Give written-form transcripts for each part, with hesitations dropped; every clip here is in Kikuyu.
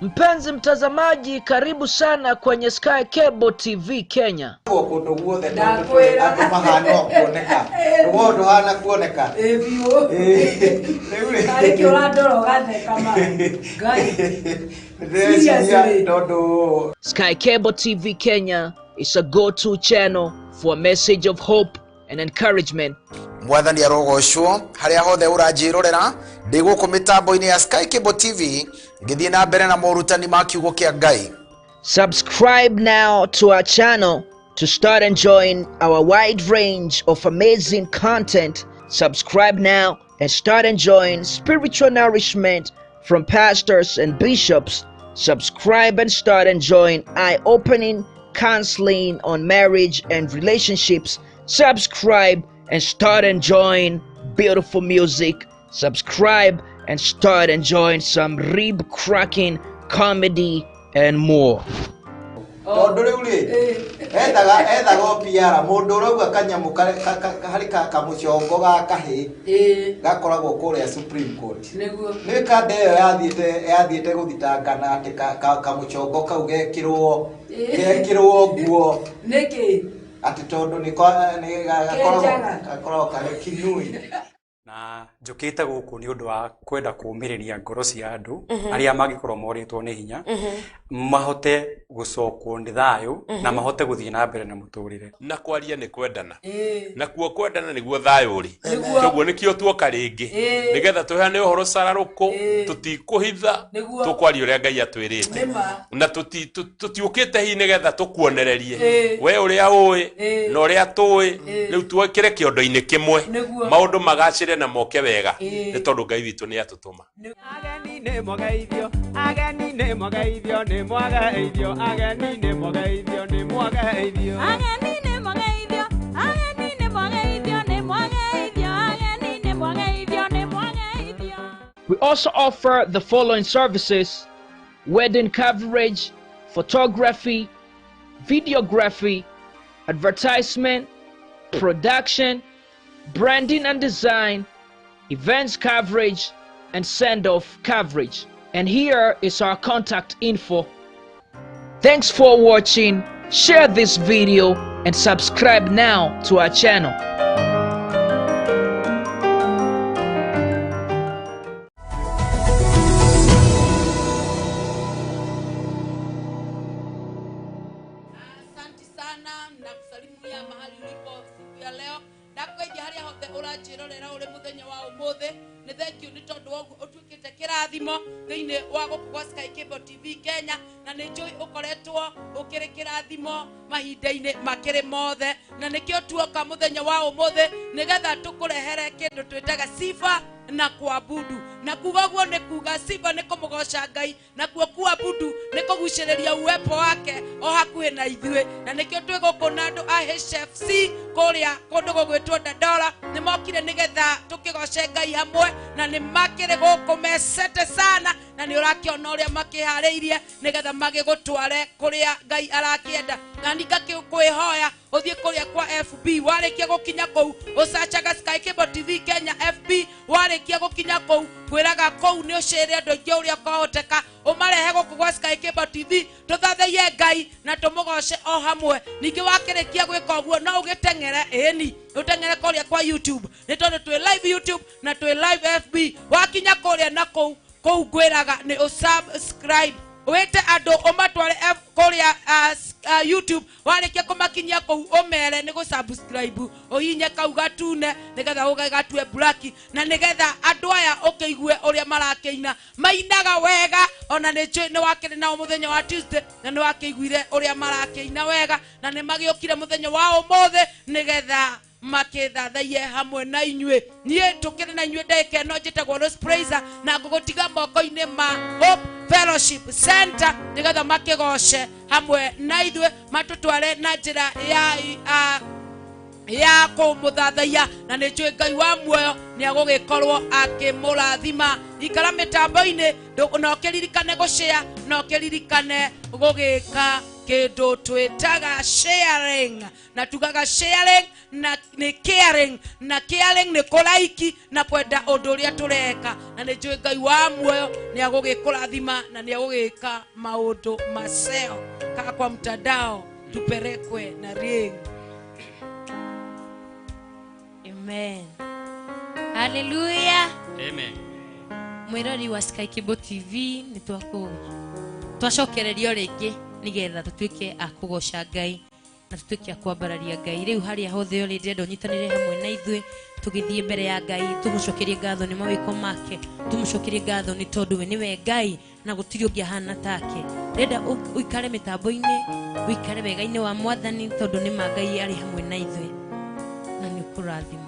Mpenzi mtazamaji, karibu sana kwenye Sky Cable TV Kenya. Kũndũ guothe tondũ tũrĩ Ndakwĩra. andũ mahana o kuoneka rũgongo ndũhana kuoneka. Ĩ biũ. Rĩu rĩ Tarĩ kĩ ũrandora ũgatheka ma Ngai. ndĩreciria Seriously. tondũ Sky Cable TV Kenya is a go-to channel for a message of hope and encouragement. Mwathani arogocwo harĩa hothe ũranjĩrorera ndĩ gũkũ mĩtambo-inĩ ya Sky Cable TV ngĩthiĩ na mbere na morutani ma kiugo kĩa Ngai. Subscribe now to our channel to start enjoying our wide range of amazing content. Subscribe now and start enjoying spiritual nourishment from pastors and bishops. Subscribe and start enjoying eye-opening counseling on marriage and relationships. Subscribe and start enjoying beautiful music. Subscribe and start enjoying some rib-cracking comedy and more. Tondũ rĩu rĩ ethaga o PR mũndũ ũrauga kanyamũ harĩ kamũcongo ga kahĩ gakoragwo kũrĩa Supreme Court. Nĩguo. Nĩ kanda ĩyo yathiĩte gũthitangana atĩ kamũcongo kau gekĩrwo nguo. Nĩkĩ? Atĩ tondũ nĩ gakoragwo Kenjaga. gakoragwo karĩ kinui. Na njũkĩte gũkũ nĩ ũndũ wa kwenda kũũmĩrĩria ngoro cia andũ arĩa mangĩkorwo morĩtwo nĩ hinya, mahote gũcokwo nĩ thayũ na mahote gũthiĩ na mbere na mũtũrĩre. Na kwaria nĩ kwendana. Ĩ. Nakuo kwendana nĩguo thayũ ũrĩ. Nĩguo. Koguo nĩkĩo tuoka rĩngĩ nĩgetha tũheane ũhoro cararũkũ. Tũtikũhitha. Nĩguo. Tũkwaria ũrĩa Ngai atwĩrĩte. Nĩma. Na tũtiũkĩte hihi nĩgetha tũkuonererie we ũrĩa ũĩ na ũrĩa tũĩ rĩu twĩkĩre kĩondo-inĩ kĩmwe. Nĩguo. Maũndũ magacĩre na moke wega nĩ tondũ Ngai witũ nĩ atũtũma. Ageni nĩ mwageithio, ageni nĩ mwageithio, nĩ mwageithio, ageni nĩ mwageithio, nĩ mwageithio. Ageni nĩ mwageithio, ageni nĩ mwageithio, nĩ mwageithio, ageni nĩ mwageithio, nĩ mwageithio. We also offer the following services: wedding coverage, photography, videography, advertisement, production, branding and design, events coverage, and send-off coverage. And here is our contact info. Thanks for watching. Share this video and subscribe now to our channel. Asante sana na kusalimu ya mahali ulipo siku ya leo. Ndakweithia harĩa hothe ũranjĩrorera ũrĩ mũthenya wa ũmũthĩ, nĩ thank you nĩ tondũ wa ũguo ũtuĩkĩte kĩrathimo thĩinĩ wa gũkũ gwa Sky Cable TV Kenya, na nĩ njũĩ ũkoretwo ũkĩrĩ kĩrathimo mahinda-inĩ makĩrĩ mothe, na nĩkĩo tuoka mũthenya wa ũmũthĩ nĩgetha tũkũrehere kĩndũ twĩtaga sifa na kuabudu. Na kuga ũguo nĩ kuga sifa nĩ kũmũgoca Ngai, na kuo kuabudu nĩ kũgucĩrĩria uwepo wake o hakuhĩ na ithuĩ. Na nĩkĩo twĩ gũkũ na andũ a HFC kũrĩa kũndũ gũgwĩtwo Dandora, nĩ mokire nĩgetha tũkĩgoce Ngai hamwe, na nĩ makĩrĩ gũkũ mecete sana, na nĩ ũrakĩona ũrĩa makĩharĩirie nĩgetha magĩgũtware kũrĩa Ngai arakĩenda. Na niĩ ngakĩkwĩhoya ũthiĩ kũrĩa kwa FB, warĩkia gũkinya kũu ũcacaga Sky Cable TV Kenya FB, warĩkia gũkinya kũu kwĩraga kũu nĩ ũcĩre andũ aingĩ ũrĩa kwahoteka, ũmarehe gũkũ gwa Sky Cable TV tũthathaiye Ngai na tũmũgoce o hamwe. Ningĩ wakĩrĩkia gwĩka ũguo no ũgĩteng'ere, ĩni ũteng'ere kũrĩa kwa YouTube, nĩ tondũ twĩ live YouTube na twĩ live FB. Wakinya kũrĩa na kũu kũu ngwĩraga nĩ ũsubscribe, wĩte andũ ũmatware kũrĩa, YouTube, warĩkia kũmakinyia kũu ũmere nĩ gũsubscribe, ũhinye kau gatune nĩgetha ũgĩgatue black, na nĩgetha andũ aya ũkĩigue ũrĩa marakĩina, mainaga wega. Ona nĩ njũĩ nĩ wakĩrĩ nao mũthenya wa Tuesday na nĩ wakĩiguire ũrĩa marakĩina wega, na nĩ magĩũkire mũthenya wa ũmũthĩ nĩgetha makĩthathaiye hamwe na inyuĩ. Niĩ tũkĩrĩ na inyuĩ ndagĩka ĩno, njĩtagwo Rose Praiser, na ngũgũtiga moko-inĩ ma Hope Fellowship Center nĩgetha makĩgoce hamwe na ithuĩ, matũtware na njĩra ya kũmũthathaiya, na nĩ njũĩ Ngai wa muoyo nĩ agũgĩkorwo akĩmũrathima. Ikara mĩtambo-inĩ na ũkĩririkane gũshare na ũkĩririkane gũgĩka Kĩndũ twĩtaga sharing na tugaga sharing na nĩ caring na caring nĩ kũlaiki na kwenda ũndũ ũrĩa tũreka na nĩ njũĩ Ngai wa muoyo nĩ agũgĩkũrathima na nĩ agũgĩka maũndũ maceo. Kaa kwa mtandao tupelekwe na ring. Amen. Hallelujah. Amen. Mwirori wa Sky Cable TV nĩ twacokererio rĩngĩ nĩgetha tũtuĩke a kũgoca Ngai na tũtuĩke a kwambararia Ngai. Rĩu harĩa hothe ũrĩ ndĩrenda ũnyitanĩre hamwe na ithuĩ tũgĩthiĩ mbere ya Ngai tũmũcokerie ngatho nĩ mawĩko make, tũmũcokerie ngatho nĩ tondũ we nĩwe Ngai na gũtirĩ ũngĩ ahana take. Ndĩrenda ũikare mĩtambo-inĩ, ũikare wega-inĩ wa Mwathani tondũ nĩ ma Ngai arĩ hamwe na ithuĩ na nĩ ũkũrathimwo.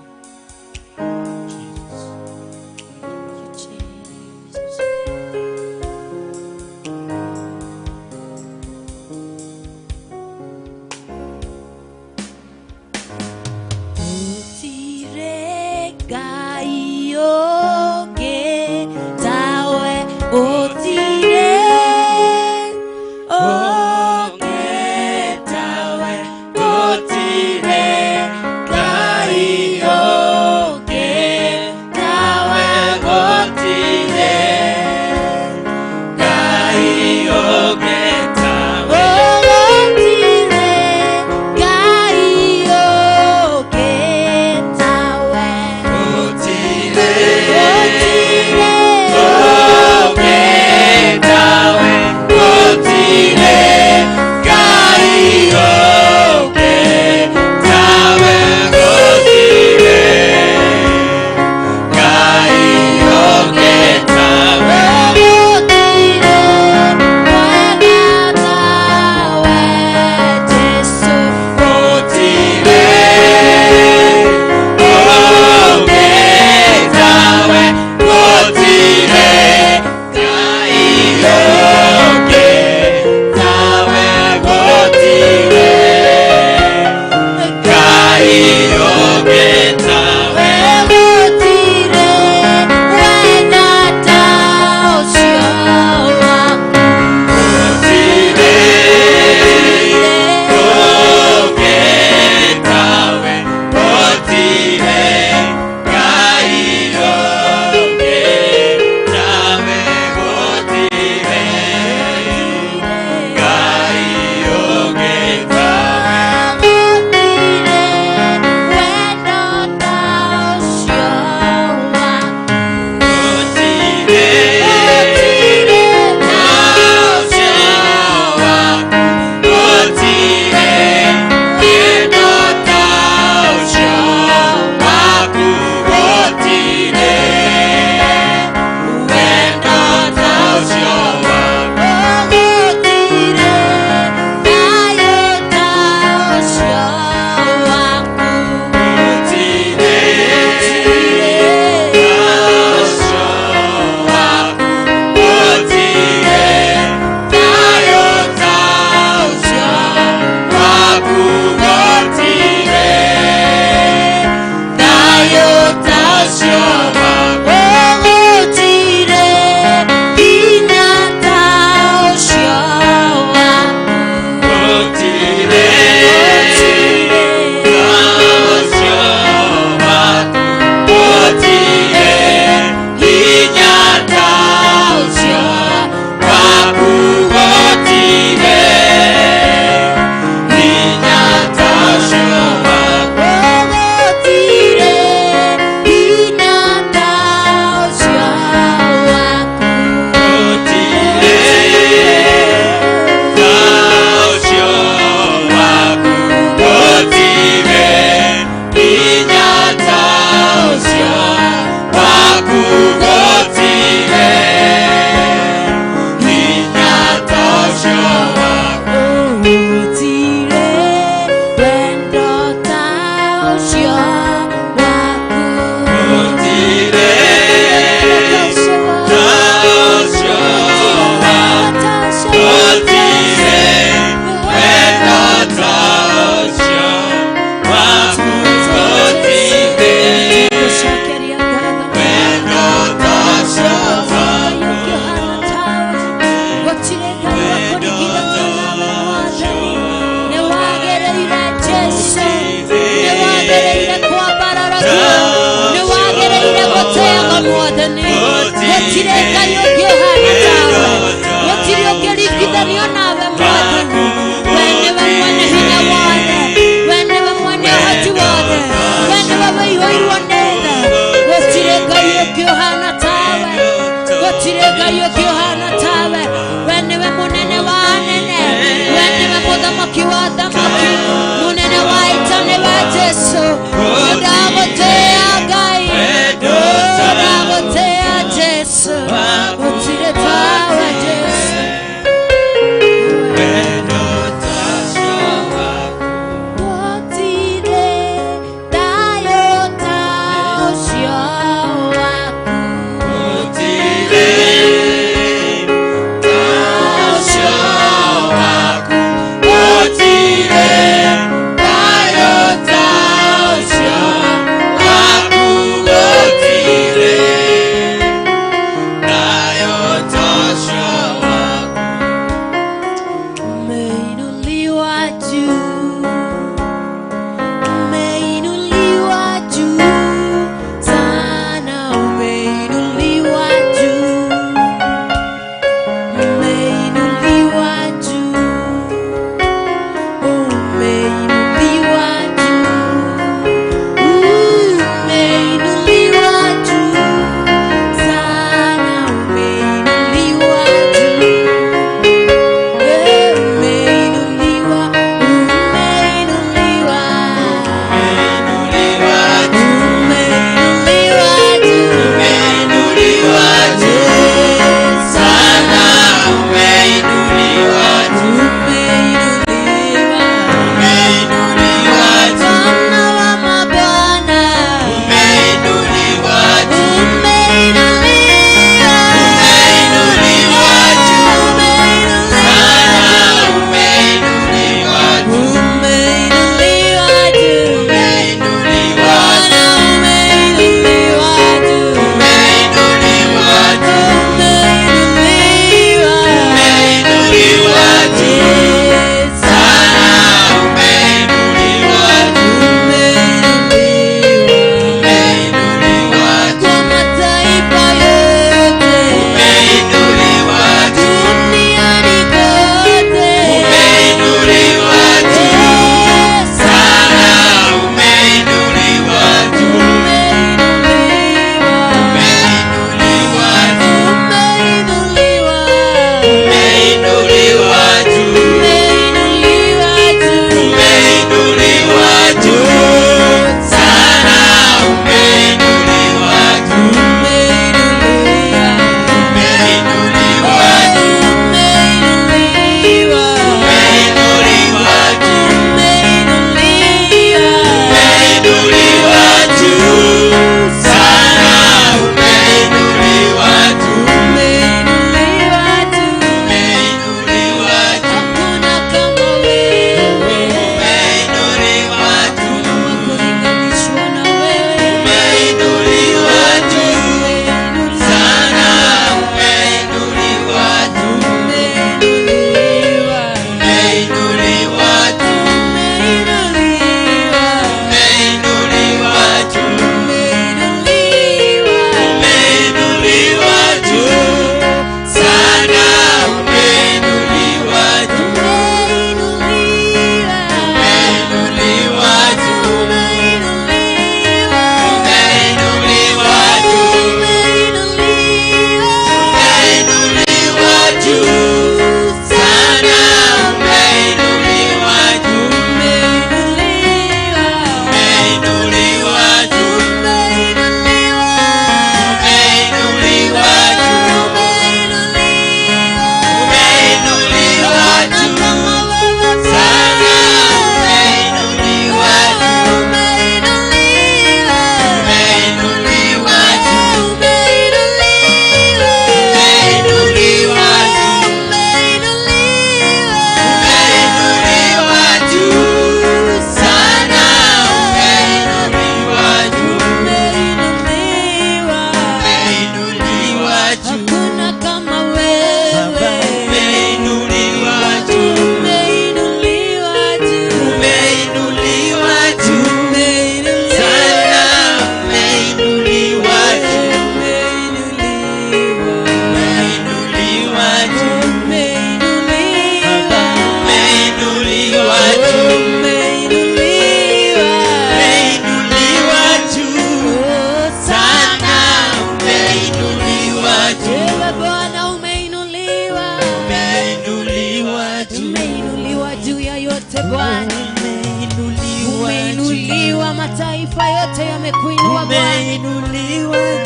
Mataifa yote yamekuinua Bwana,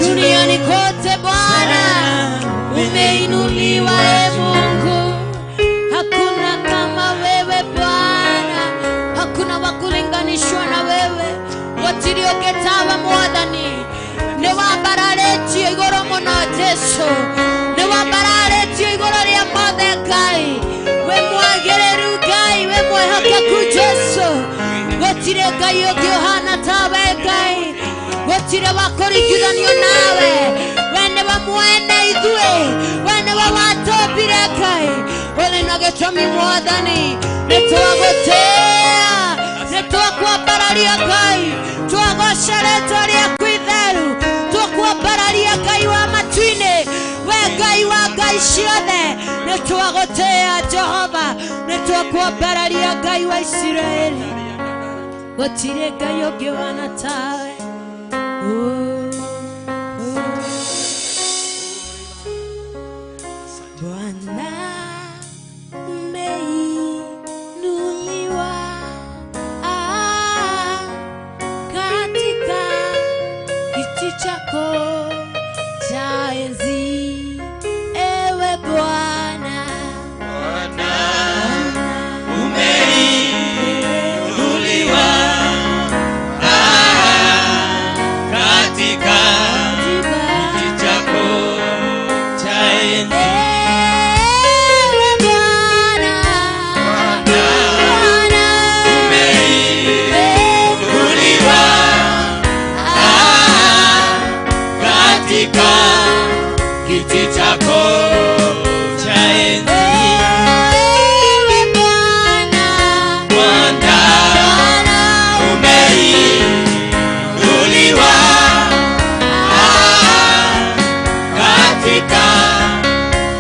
duniani kote Bwana umeinuliwa, e Mungu. Hakuna kama wewe Bwana, hakuna wa kulinganishwa na wewe. Watirioketawa mwathani nĩ wambararĩtio igũrũ mũno Jesũ, nĩ wambararĩtio igũrũ rĩa mothe Ngai. Wĩ mwagĩrĩru Ngai, wĩ mwĩhokeku Jesũ. Gũtirĩ Ngai ũngĩ ũhana tawe Ngai, gũtirĩ wa kũringithanio nawe. We nĩwe mwene ithuĩ, we nĩwe watũmbire Ngai. Ũrĩ na gĩtũmi Mwathani, nĩ twagũtĩĩa, nĩ twakwambararia Ngai, twagoca rĩtwa rĩaku itheru, twakwambararia Ngai wa matu-inĩ, we Ngai wa ngai ciothe. Nĩ twagũtĩĩa Jehova, nĩ twakwambararia Ngai wa Isiraeli. Gũtirĩ Ngai ũngĩ ũhana tawe. Bwana umeinuliwa katika kiti chako cha enzi, ewe Bwana. Bwana umeinuliwa katika kiti chako cha enzi. Ewe Bwana, Bwana Umeinuliwa katika kiti chako cha enzi. Ewe Bwana, Bwana Bwana umeinuliwa katika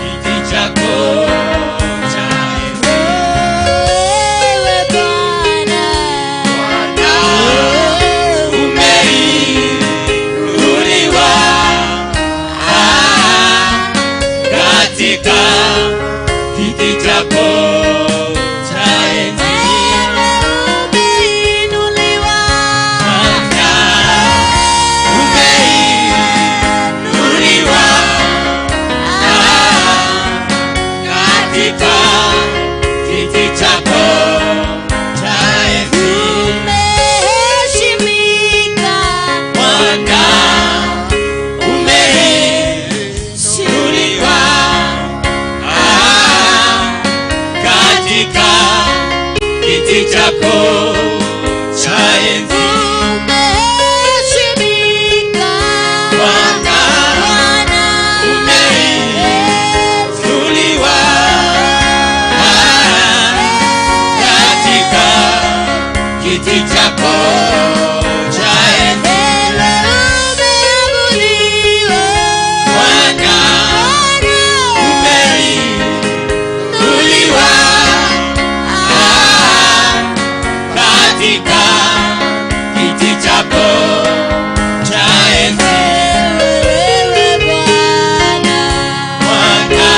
kiti chako cha enzi. Ewe Bwana, Bwana umeinuliwa katika kiti chako cha enzi. Ewe umeinuliwa, Bwana umeinuliwa katika kiti chako cha enzi. Umeheshimika, Bwana umeinuliwa katika kiti chako cha enzi. Umeheshimika, Bwana Bwana umeinuliwa katika kiti chako cha enzi. Ewe umeabudiwa, Bwana Bwana umeinuliwa katika kiti chako cha enzi. Ewe Bwana, Bwana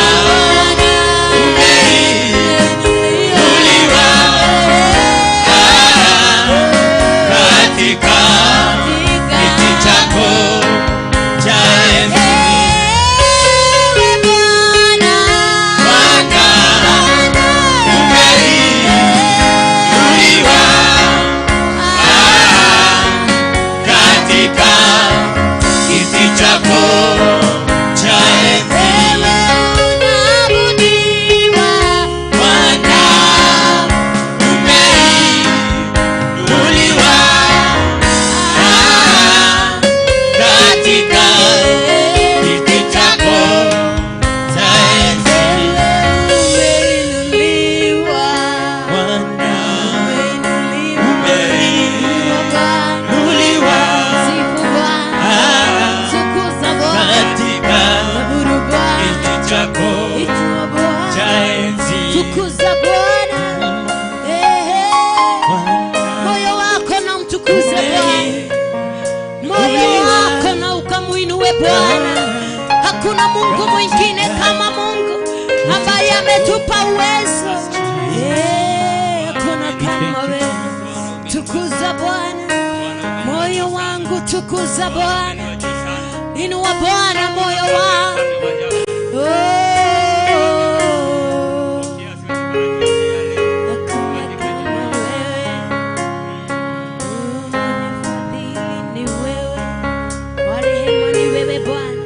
umeinuliwa katika kiti chako cha enzi. Ewe Bwana, Bwana umeinuliwa katika kiti chako cha enzi. Ewe unaabudiwa, Bwana umeinuliwa katika kiti chako cha enzi. Umeinuliwa, Bwana umeinuliwa Bwana, umeinuliwa sifu Bwana, tukuza Bwana, katika abudu Bwana, kiti chako inua Bwana, cha enzi. tukuza Bwana, ehe, moyo wako na mtukuze Bwana, moyo wako na ukamuinue Bwana. Hakuna Mungu mwingine kama Mungu ambaye ametupa uwezo. Hakuna kama wewe. Tukuza Bwana. wangu, tukuza Bwana, inua Bwana moyo wangu. Oh. Hakuna kama wewe, mwenye fadhili ni wewe, wa rehema ni wewe Bwana.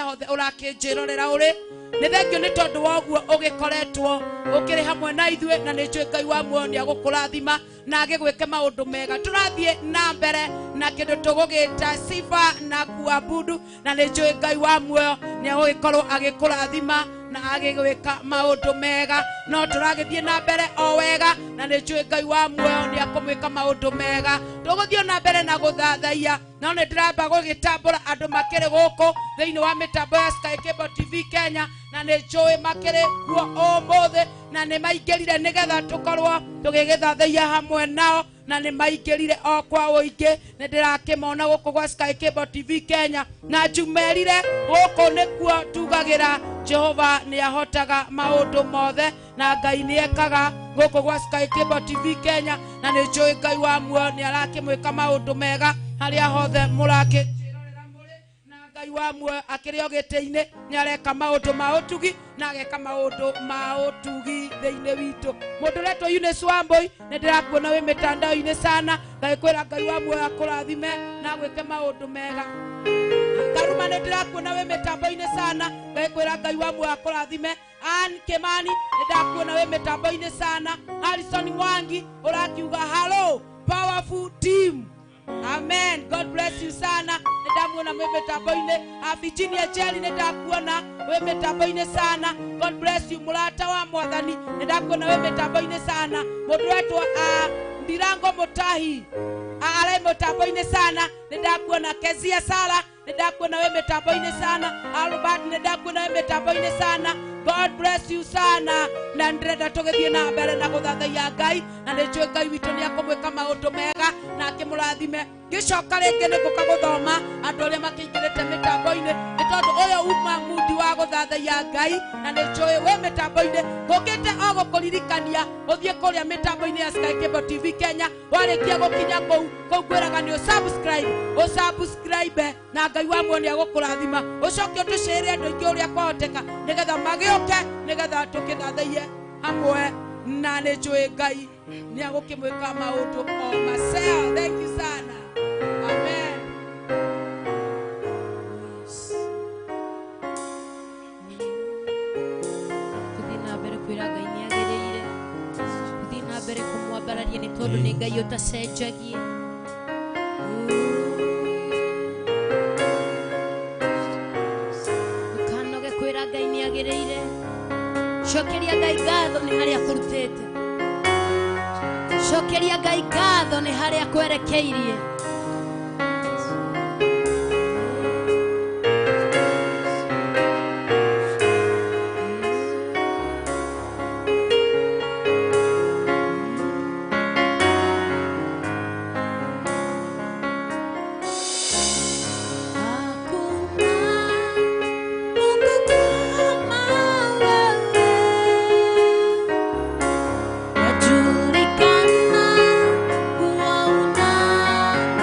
hothe ũrakĩnjĩrorera ũrĩ. Nĩ thengio nĩ tondũ wa ũguo ũgĩkoretwo ũkĩrĩ hamwe na ithuĩ, na nĩ njũĩ Ngai wa muoyo nĩ agũkũrathima na agĩgwĩke maũndũ mega. Tũrathiĩ na mbere na kĩndũ tũgũgĩta sifa na kuabudu, na nĩ njũĩ Ngai wa muoyo nĩ agũgĩkorwo agĩkũrathima na agĩgwĩka maũndũ mega. No tũragĩthiĩ na mbere o wega, na nĩ njũĩ Ngai wa muoyo nĩ akũmwĩka maũndũ mega. Tũgũthiĩ na mbere na gũthathaiya, no nĩ ndĩramba gũgĩtambũra andũ makĩrĩ gũkũ thĩinĩ wa mĩtambo ya Sky Cable TV Kenya, na nĩ njũĩ makĩrĩ kuo ũmũthĩ, na nĩ maingĩrire nĩgetha tũkorwo tũgĩgĩthathaiya hamwe nao, na nĩ maingĩrire o kwa ũingĩ. Nĩ ndĩrakĩmona gũkũ gwa Sky Cable TV Kenya, na njumerire gũkũ nĩkuo tugagĩra Jehova nĩ ahotaga maũndũ mothe, na Ngai nĩ ekaga gũkũ gwa Sky Cable TV Kenya, na nĩ njũĩ Ngai wa muoyo nĩ arakĩmwĩka maũndũ mega harĩa hothe mũrakĩnjĩrorera mũrĩ, na Ngai wa muoyo akĩrĩ o gĩtĩ-inĩ nĩ areka maũndũ ma ũtugi na ageka maũndũ ma ũtugi thĩinĩ witũ. Mũndũ ũretwo Eunice Wambui, nĩ ndĩrakuona wĩ mĩtandao-inĩ sana, ngagĩkwĩra Ngai wa muoyo akũrathime na agwĩke maũndũ mega. Karuma, nĩ ndĩrakuona wĩ mĩtambo-inĩ sana, ngagĩkwĩra Ngai wa muoyo akũrathime. Ann Kimani, nĩ ndakuona wĩ mĩtambo-inĩ sana. Harrison Mwangi ũrakiuga hello powerful team, amen, God bless you sana. Nĩ ndamuona wĩ mĩtambo-inĩ. Virginia Jerry, nĩ ndakuona wĩ mĩtambo-inĩ sana, God bless you. Mũrata wa Mwathani, nĩ ndakuona wĩ mĩtambo-inĩ sana. Mũndũ wetwo Ndirango Mutahi arĩ mĩtambo-inĩ sana, nĩ ndakuona. Kezia Sara, nĩ ndakuona wĩ mĩtambo-inĩ sana. Albert, nĩ ndakuona wĩ mĩtambo-inĩ sana, God bless you sana. Na ndĩrenda tũgĩthiĩ na mbere na gũthathaiya Ngai, na nĩ njũĩ Ngai witũ nĩ akũmwĩka maũndũ mega na akĩmũrathime. Ngĩcoka rĩngĩ nĩ ngũka gũthoma andũ arĩa makĩingĩrĩte mĩtambo-inĩ, nĩ tondũ ũyũ uma mundi wa gũthathaiya Ngai, na nĩ njũĩ wĩ mĩtambo-inĩ. Ngũkĩte o gũkũririkania ũthiĩ kũrĩa mĩtambo-inĩ ya Sky Cable TV Kenya. Warĩkia gũkinya kũu ngwĩraga nĩ ũsubscribe na Ngai wa muoyo nĩ agũkũrathima. Ũcoke ũtũcĩre andũ aingĩ ũrĩa kwahoteka nĩgetha magĩũke, nĩgetha tũkĩthathaiye hamwe, na nĩ njũĩ Ngai nĩ agũkĩmwĩka maũndũ o macea. Thank you sana, amen. Tũthiĩ na mbere kwĩra Ngai nĩ agĩrĩire, tũthiĩ na mbere kũmwambararia nĩ tondũ nĩ Ngai ũtacenjagia. Ndũkanoge kwĩra Ngai nĩ agĩrĩire. Cokeria Ngai ngatho nĩ harĩa akũrutĩte, cokeria Ngai ngatho nĩ harĩa akwerekeirie. Hakuna Mungu kama wewe, wajulikana kuwa unaweza.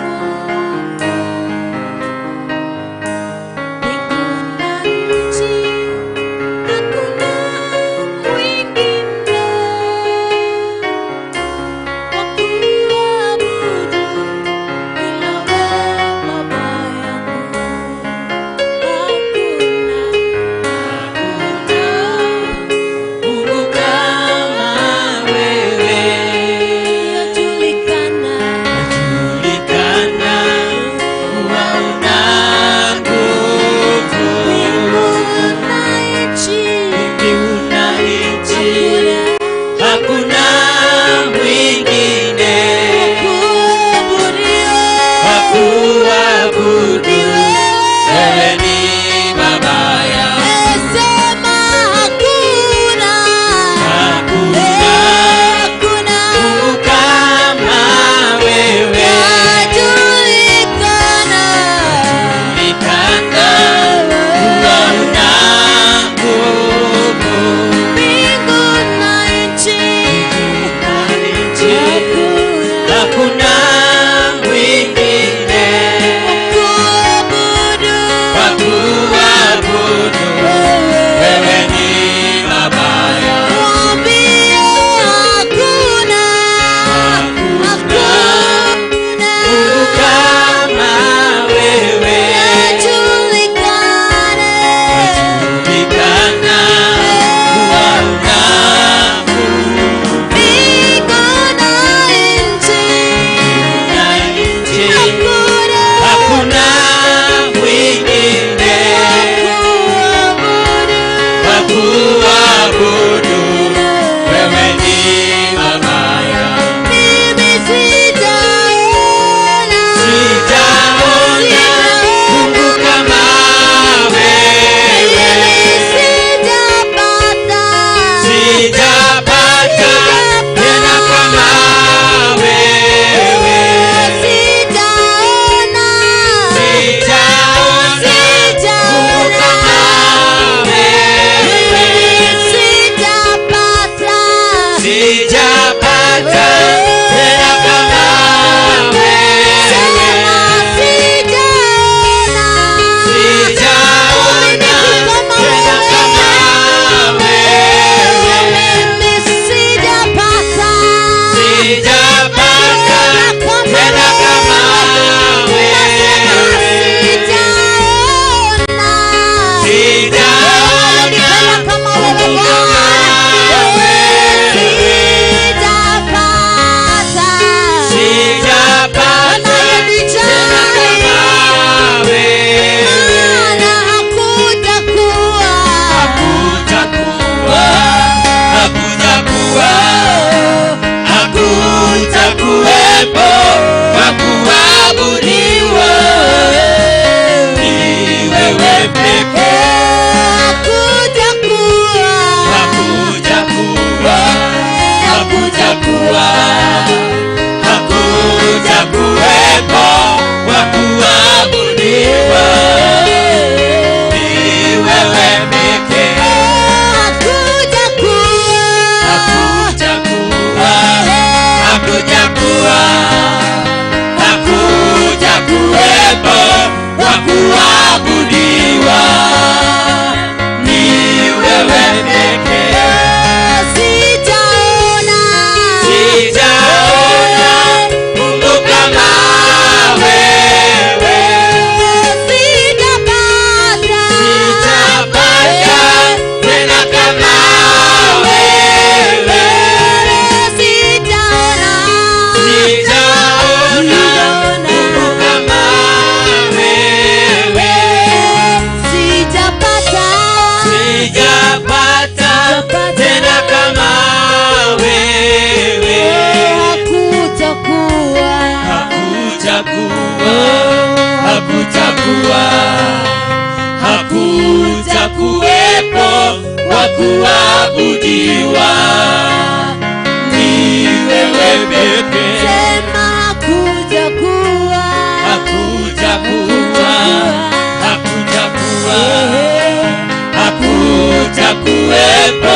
Hakujakuwepo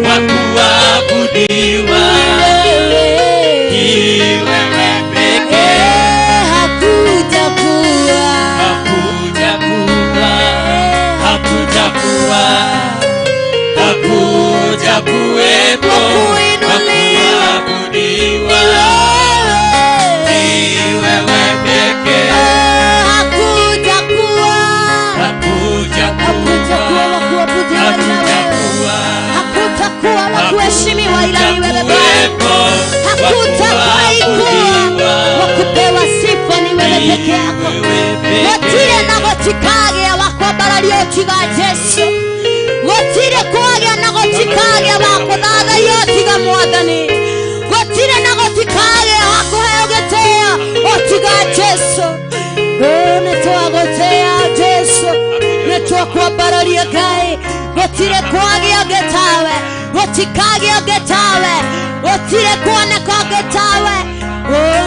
wa kuabudiwa, ni wewe pekee. Hakutakuwa, Hakujakuwa, hakujakuwa, hakujakuwepo wa kuabudiwa, ni wewe pekee. Hakutakuwa, Hakujakuwa, wa kuabudiwa ila wewe. hakujakuwa, Hakutakuwa wa kuheshimiwa ila ni wewe Bwana. hakujakuwepo wa Hakutakuwa wa kuabudiwa, kupewa sifa ni wewe peke yako. Gũtirĩ na gũtikagĩa wa kwambararia ũtiga Jesu. Gũtirĩ kwagĩa na gũtikagĩa wa kũthathaiya ũtiga Mwathani. Gũtirĩ na gũtikagĩa wa kũheo gĩtĩo ũtiga Jesu. Nĩ twagũtĩĩa Jesu, nĩ twakwambararia Ngai. Gũtirĩ kwagĩa ũngĩ tawe, gũtikagĩa ũngĩ tawe, gũtirĩ kuoneka ũngĩ tawe.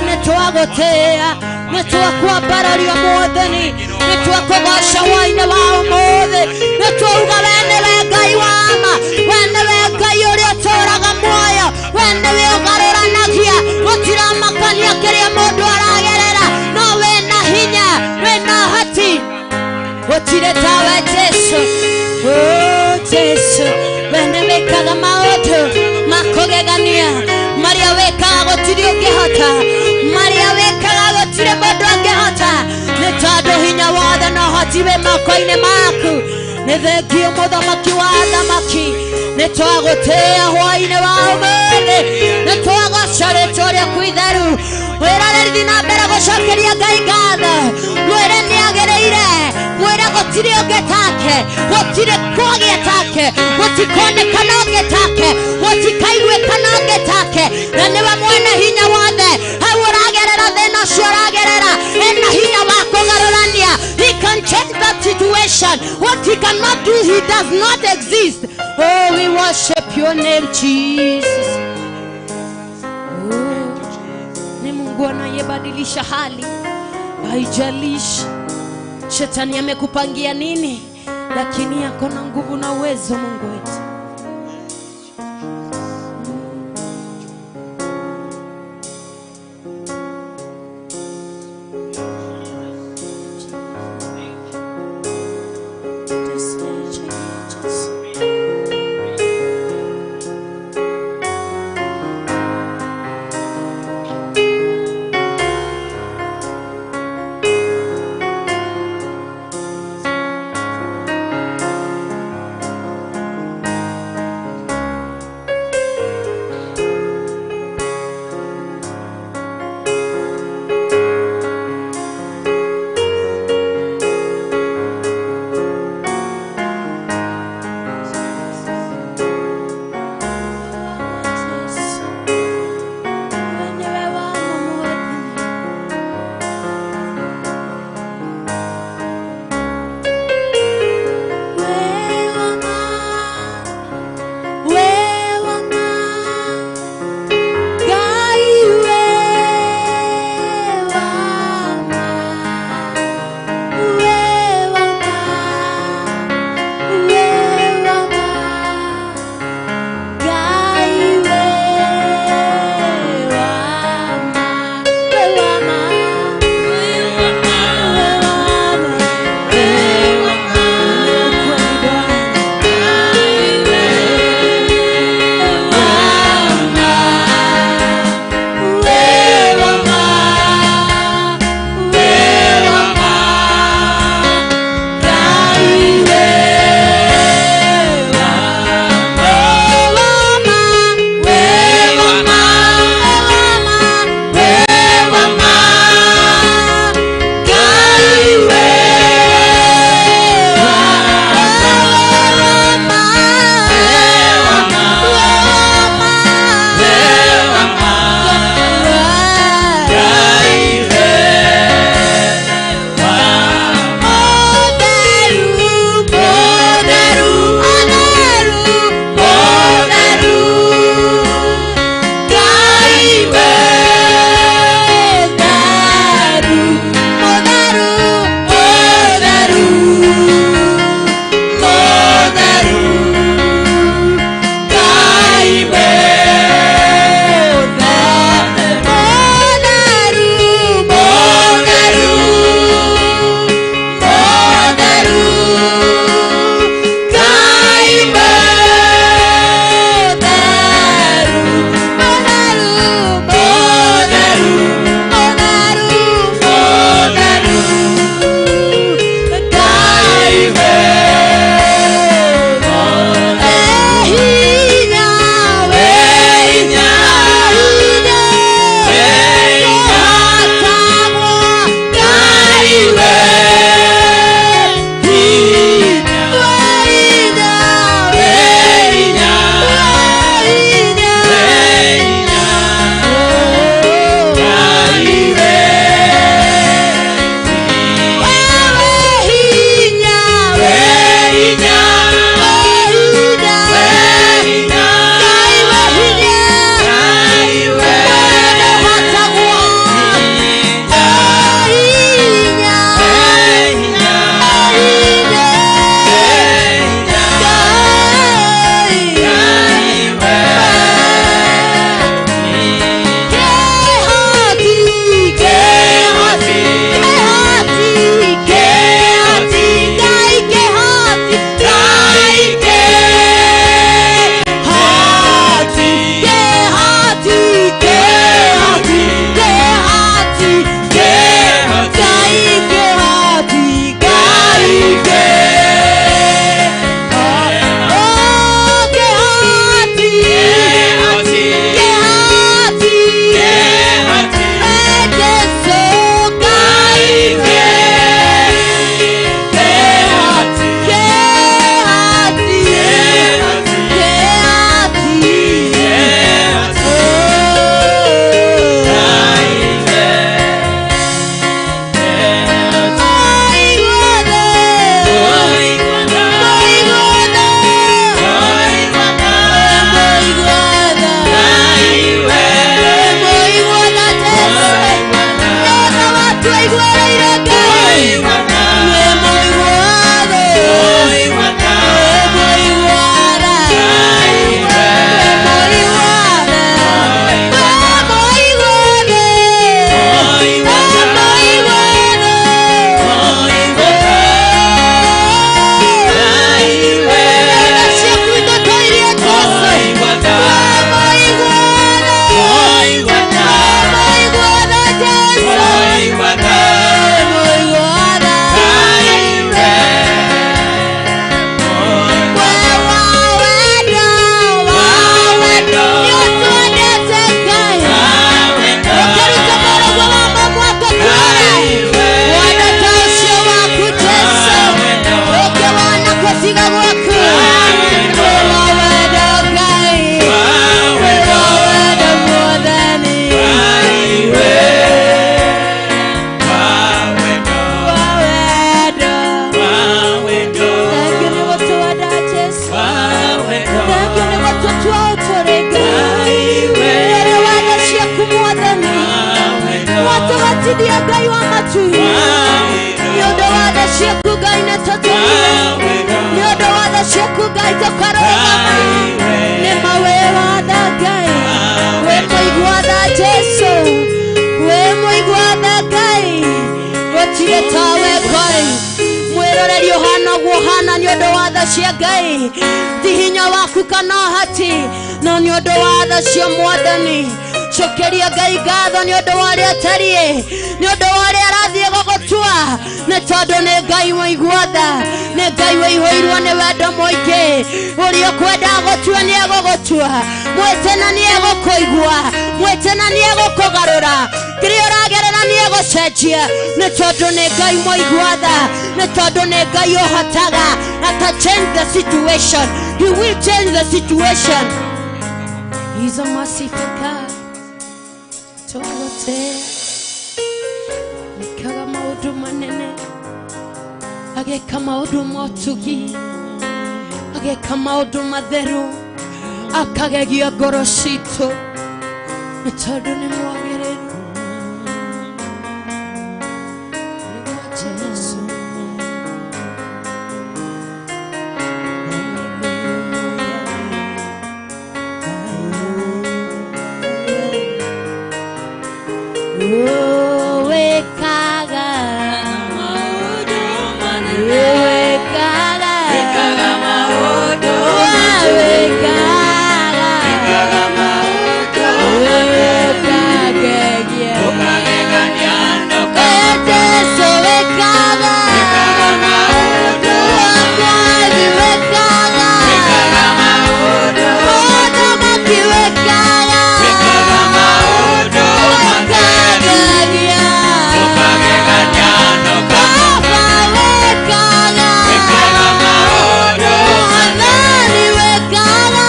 Nĩ twagũtĩĩa, nĩ twakwambararia Mwathani, nĩ twakũgoca hwaĩ-inĩ wa ũmũthĩ, nĩ twauga we nĩwe Ngai wa ma, we nĩwe Ngai ũrĩa ũtũũraga muoyo, we nĩwe ũgarũranagia, gũtiramakania kĩrĩa mũndũ aragerera, no wĩna hinya, wĩna ũhoti, gũtirĩ tawe Jesu. Oh, Jesu, we nĩ wĩkaga maũndũ ma kũgegania, marĩa wĩkaga gũtirĩ ũngĩhota, marĩa wĩkaga gũtirĩ mũndũ angĩhota, nĩ tondũ hinya wothe na ũhoti wĩ moko-inĩ maku. Nĩ thengiũ mũthamaki wa athamaki, nĩ twagũtĩĩa hwaĩ-inĩ wa ũmũthĩ, nĩ twagoca rĩtwa rĩaku itheru. Wĩrore thiĩ na mbere gũcokeria Ngai ngatho, mwĩre nĩ agĩrĩire, mwĩre gũtirĩ ũngĩ take, gũtirĩ kwagĩa take, gũtikonekana ũngĩ take, gũtikaiguĩkana ũngĩ take, na nĩwe mwene hinya wothe. Hau ũragerera thĩna ũcio ũragerera, ena hinya wa kũgarũrania. He can change that situation. What he cannot do, he does not exist. Oh, we worship your name, Jesus. Oh, ni Mungu anayebadilisha hali, haijalishi shetani amekupangia nini, lakini ako na nguvu na uwezo Mungu wetu. ciaku Ngai nĩ tũtũmire, nĩ ũndũ wa tha ciaku Ngai tũkarũgama. Nĩ ma wĩ watha Ngai, wĩ mũigua tha Jesũ, wĩ mũigua tha Ngai, gũtirĩ tawe Ngai. Mwĩroreri ũhana ũguo ũhana nĩ ũndũ wa tha cia Ngai, ti hinya waku kana ũhati, no nĩ ũndũ wa tha cia Mwathani. Cokeria Ngai ngatho nĩ ũndũ wa ũrĩa atariĩ, nĩ ũndũ wa ũrĩa arathiĩ gũgũtua, nĩ tondũ nĩ Ngai mũigua tha, nĩ Ngai wĩihũirwo nĩ wendo mũingĩ. Ũrĩa ũkwenda gũtua nĩ egũgũtua, mwĩtĩna nĩ egũkũigua, mwĩtĩna nĩ egũkũgarũra, kĩrĩa ũragerera nĩ egũcenjia, nĩ tondũ nĩ Ngai mũigua tha, nĩ tondũ nĩ Ngai ũhotaga. Ata change the situation. He will change the situation. He's a merciful God. Twagote nikaga maũndũ manene, ageka maũndũ motugi, ageka maũndũ matheru, akagegia ngoro citũ, nĩ tondũ nĩ mwagĩrĩru. Nĩguo Jesũ. Wekaga maũndũ manene, wekaga maũndũ wekaga maũndũ wekagegia Jesu wekaga maũndũ Mwathi wekaga maũndũ Mũthamaki wekaga maũndũ wekagegia Baba wekaga Mwathani wekaga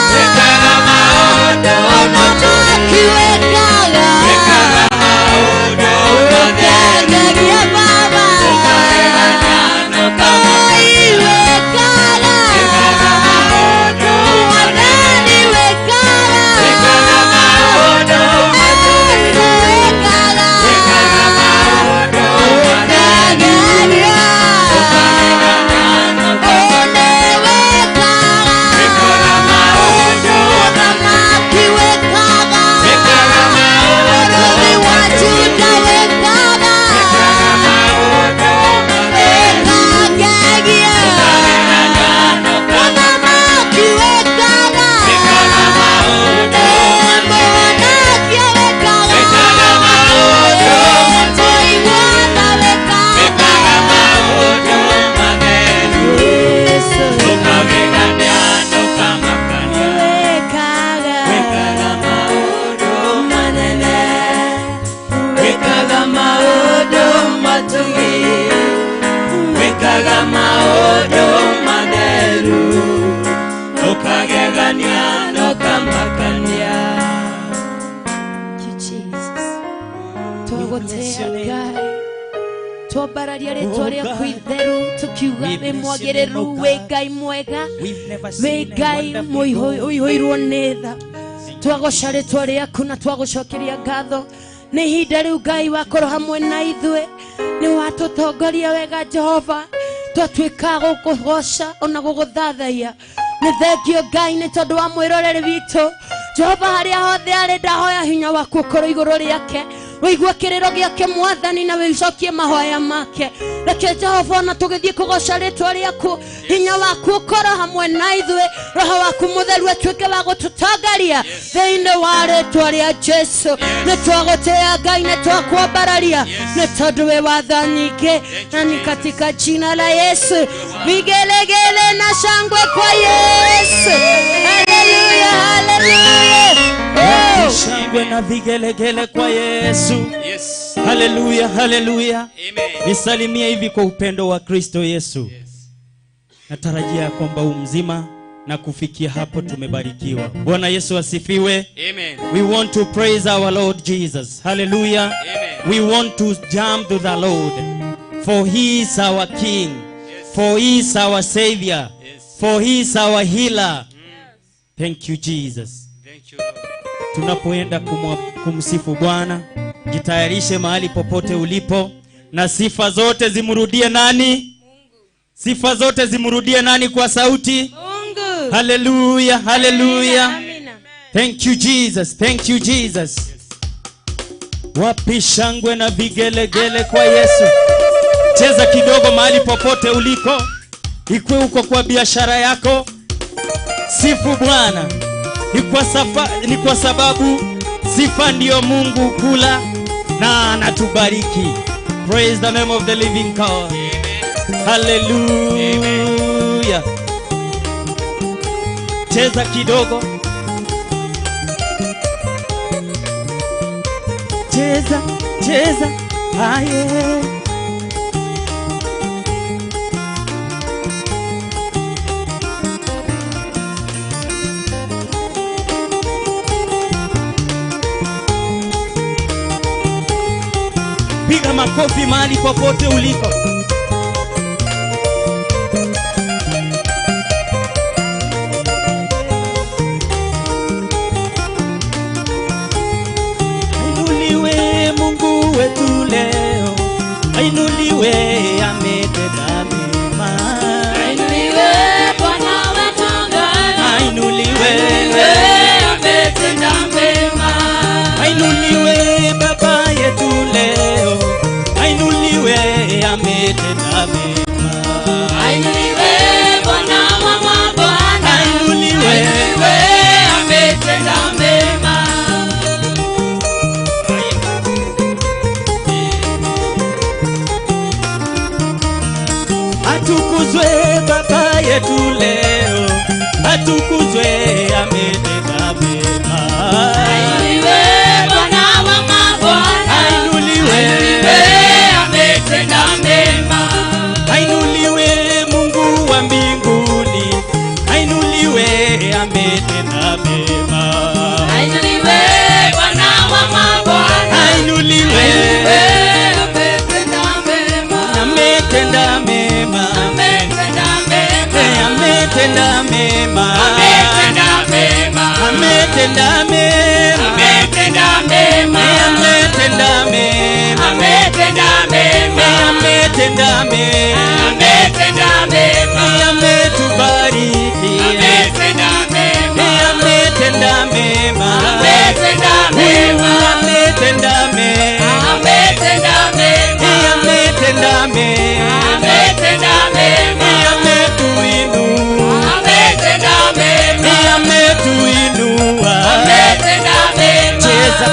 Mũthamaki wekaga wekagegia Baba Ngai wekaga Mwathani wekaga Yesu wekaga wekagegia One wekaga Mũthamaki wekaga Mũrũthi wa Juda wekaga wekagegia Mũthamaki wekaga Mũhonokia wekaga Mũigua tha wekaga Yesu wekaga manene, Wekaga maũndũ matugi, wekaga maũndũ matheru, ũkagegania na ũkamakania. Thank you, Jesus. Twagũtĩa Ngai, twambararia rĩtwa rĩaku itheru, tukiuga wĩ mwagĩrĩru, wĩ Ngai mwega, wĩ Ngai ũihũirwo nĩ tha. Twagoca rĩtwa rĩaku na twagũcokeria ngatho nĩ ihinda rĩu Ngai wakorwo hamwe na ithuĩ, nĩ watũtongoria wega Jehova, twatuĩka gũkũgoca ona gũgũthathaiya. Nĩ thengio Ngai nĩ tondũ wa mwĩroreri witũ Jehova, harĩa hothe arĩ ndahoya hinya waku ũkorwo igũrũ rĩake, wĩigue kĩrĩro gĩake Mwathani na wĩcokie mahoya make. Reke Jehova ona tũgĩthiĩ kũgoca rĩtwa rĩaku, hinya waku ũkorwo hamwe na ithuĩ, roho waku mũtheru atuĩke wa gũtũtongoria thĩinĩ wa rĩtwa rĩa Jesũ. Nĩ twagũtĩĩa Ngai, nĩ twakwambararia, nĩ tondũ wĩ wa tha nyingĩ, na ni katika jina la Yesu. Vigelegele na shangwe kwa Yesu. Haleluya, haleluya. Oh. Shangwe na vigelegele kwa Yesu. Yes. Haleluya, haleluya. Amen. Nisalimie hivi kwa upendo wa Kristo Yesu. Natarajia kwamba umzima na kufikia hapo tumebarikiwa. Bwana Yesu asifiwe. Amen. We want to praise our Lord Jesus. Hallelujah. Amen. We want to jump to the Lord, for he is our King. Yes. For he is our Savior. Yes. For he is our healer. Thank you, Jesus. Thank you, Lord. Tunapoenda kumsifu Bwana, jitayarishe mahali popote ulipo, na sifa zote zimrudie nani? Sifa zote zimrudie nani kwa sauti? Mungu. Haleluya, haleluya. Amina. Thank you Jesus, thank you Jesus. Wapi shangwe na vigelegele kwa Yesu. Cheza kidogo mahali popote uliko, ikwe uko kwa biashara yako, sifu Bwana. Ni kwa sababu sifa ndiyo Mungu kula na anatubariki. Praise the name of the living God. Hallelujah. Cheza kidogo. Cheza, cheza, aye. Piga makofi mahali popote uliko. Ainuliwe Mungu wetu leo, ainuliwe ametenda mema. Ainuliwe Bwana wetu Bwana, ainuliwe ametenda mema. Ainuliwe Baba yetu leo, ainuliwe ametenda mema. Ainuliwe Bwana wa mabwana, ainuliwe ametenda mema. Atukuzwe Baba yetu leo, atukuzwe ametenda mema. Ainuliwe Bwana wa mabwana, ainuliwe ametenda mema. Ainuliwe Mungu wa mbinguni, ainuliwe ametenda mema. Ainuliwe Bwana wa mabwana, ainuliwe ametenda mema. Ametenda mema, ametenda mema, ametenda mema, ametenda mema, ametenda mema, ametenda mema, ametenda mema, ametenda mema, ametenda mema, ametenda mema, ametubariki, ametenda mema, ametenda mema, ametenda mema, ametenda mema, ametenda mema, ametenda mema, ametenda mema, ametuinua, ametenda mema, ametuinua, ametenda mema. Cheza.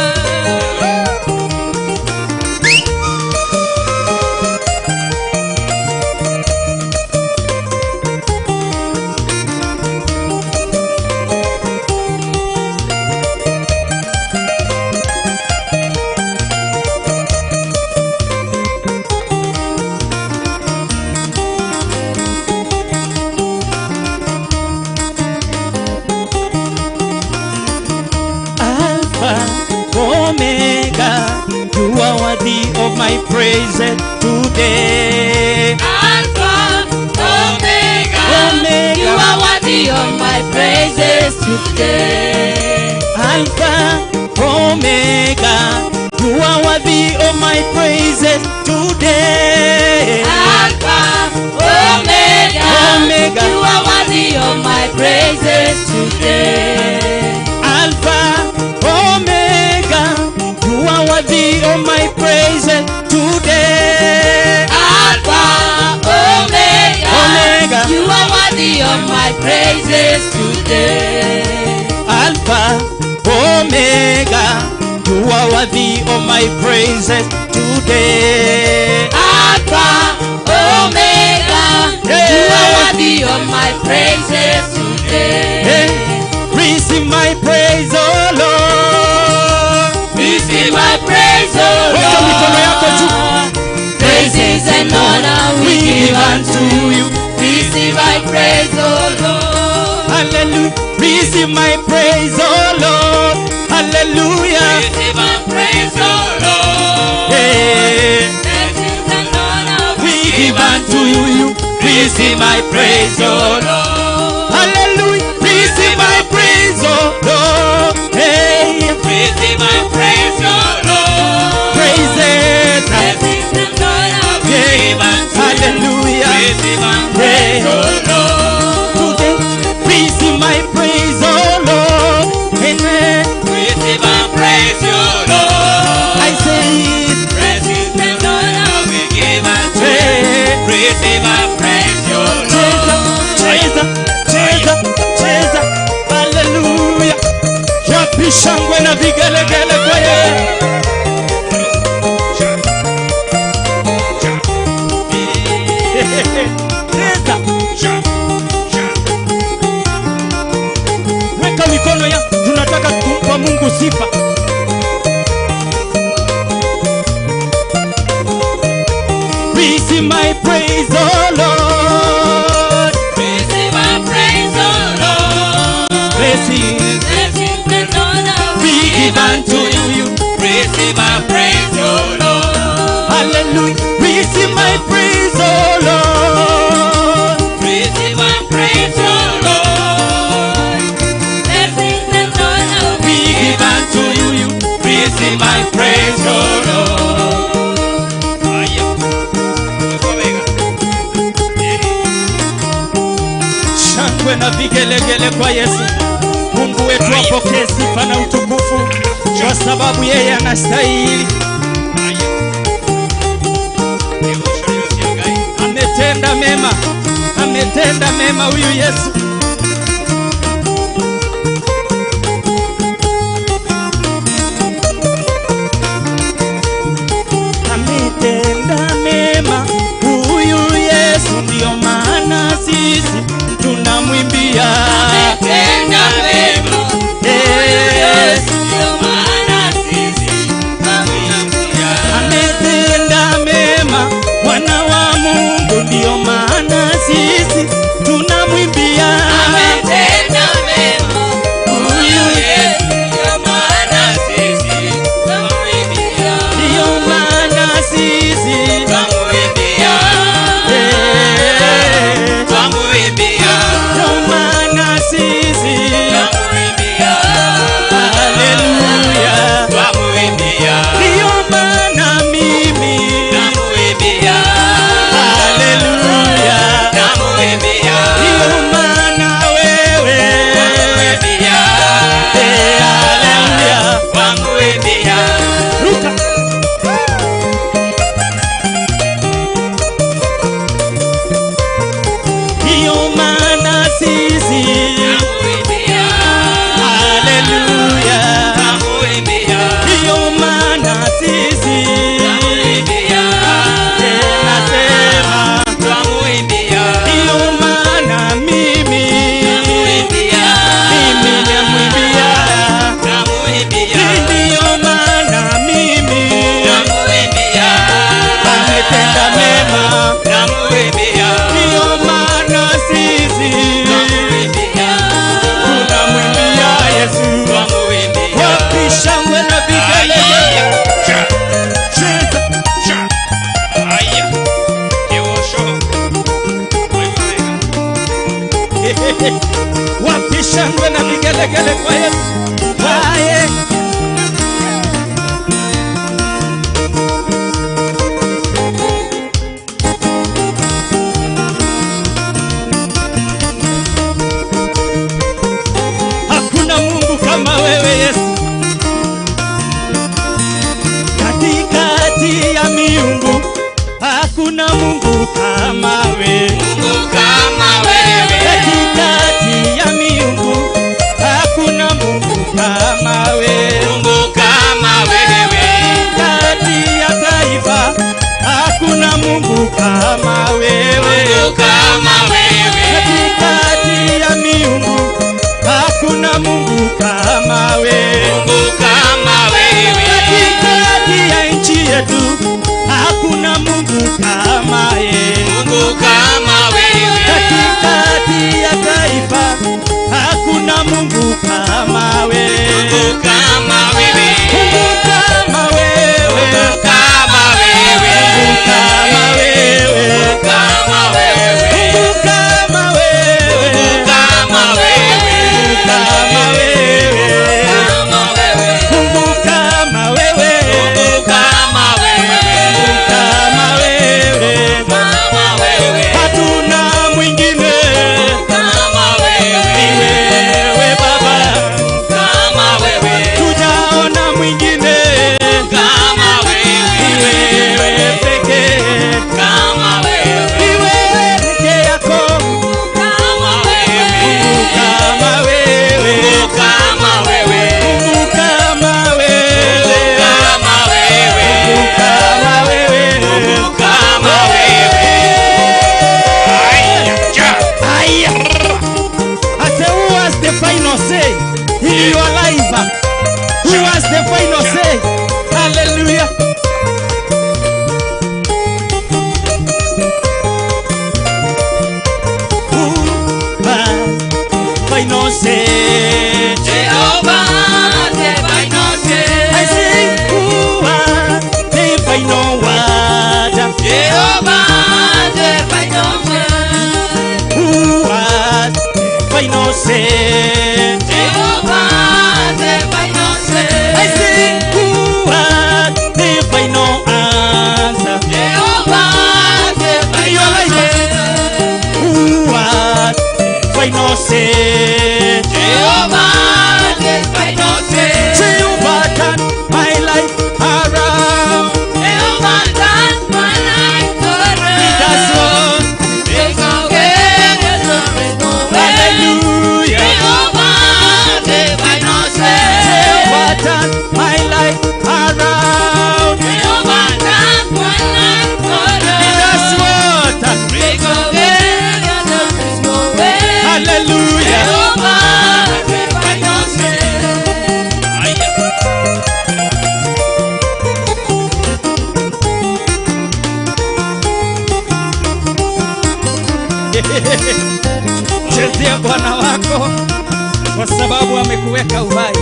Alpha, Omega, you are worthy of my praise today. Alpha, Omega, Omega, you are worthy of my praises today. Alpha, Omega, you are worthy of my praises today. Alpha, Omega, Omega, you are worthy of my praises today. Alpha, Omega, you are worthy of my praises today. Alpha, Omega, Omega, you are worthy of my praises today. Alpha, Omega, you are worthy of my praises today. Alpha, Omega, you are worthy of my praises today. Hey, receive my praise, oh Lord. Receive my praise, oh Weka mikono yako juu. Lord. Praises and honor we give unto you. Receive my praise, oh Lord. Hallelujah. Receive my praise, oh Lord. Hallelujah. Receive my praise, oh Lord. Hey. Praises and honor We give unto you. Receive my praise, oh Lord. Hallelujah. Receive my praise, oh Lord. Hey. Receive my praise, oh Lord. Praises. Praises and honor we Yeah. give unto you. Hallelujah. Receive my vigelegele kwa Yesu. Mungu wetu apokee sifa na utukufu kwa sababu yeye anastahili. Ametenda mema, ametenda mema huyu Yesu. Ametenda mema huyu Yesu, ndio maana sisi tunamwimbia. Ametenda mema huyu Yesu, ndio maana sisi tunamwimbia. Ametenda mema Mwana wa Mungu, ndio maana sisi tunamwimbia. Ametenda mema huyu Yesu, ndio maana sisi tunamwimbia. Ndio maana sisi tunamwimbia. Tunamwimbia. Ndio maana sisi tunamwimbia. Haleluya. Tunamwimbia. Ndio maana mimi tunamwimbia. Haleluya. Tunamwimbia. Ndio maana wewe tunamwimbia. Haleluya. Tunamwimbia. Ruka. Ndio maana sisi tunamwimbia. Haleluya. Tunamwimbia. Ndio maana sisi tunamwimbia. Tena sema tunamwimbia. Ndio maana mimi tunamwimbia. Mimi namwimbia. Tunamwimbia. Ndio maana mimi tunamwimbia. Ametenda mema. Tunamwimbia. Ndio maana sisi tunamwimbia. Tunamwimbia Yesu. Tunamwimbia. Wapi shangwe na vigelegele? Cheza. Wapi shangwe na vigelegele kwa Yesu? Aye. Hakuna Mungu kama wewe Yesu. Katikati ya miungu hakuna Mungu kama wewe. Mungu kama wewe. Katikati ya miungu hakuna Mungu kama wewe. Mungu kama wewe. Kati ya taifa hakuna Mungu kama wewe. Mungu kama wewe. Katikati ya miungu hakuna Mungu kama wewe. Mungu kama wewe. Katikati ya nchi yetu hakuna Mungu kama yeye. Mungu kama wewe. Katikati ya taifa hakuna Mungu kama wewe. Mungu kama wewe. Mungu kama wewe. Mungu kama wewe. Mungu kama wewe. Kama wewe. Mungu kama wewe. Mungu kama wewe. Mungu kama wewe. Kama wewe. Mungu kama wewe. Mungu kama wewe. Mungu kama wewe. Kama wewe. Hatuna mwingine. Kama wewe. Ni wewe Baba. Kama wewe. Tujaona mwingine. Kama Ni wewe. wewe pekee. Kama wewe. Ni wewe peke yako. Kama wewe. Mungu kama wewe. Mungu kama wewe. Mungu kama wewe. Kama wewe. Mungu kama wewe. Mungu kama wewe. Aya. I say, who has the final say in your life? Who has the final say? Hallelujah. Who has the final say? Jehovah, the final say. I say, who has the final word? Jehovah, the final say. Who has the final say? Jehovah, the final say. I say, who has the final answer? Jehovah, the In your final life. say. Who has the final say? Jehovah despite no sin. Jehovah turn my life around. Jehovah turn my life around. He does what? There's no way, there's no way. Hallelujah. Jehovah despite no sin. Jehovah turn my life around. Jehovah turn my life around. He does what? There's no way, there's no way. Hallelujah. Jehovah despite no sin. Chezea Bwana wako kwa sababu amekuweka uhai.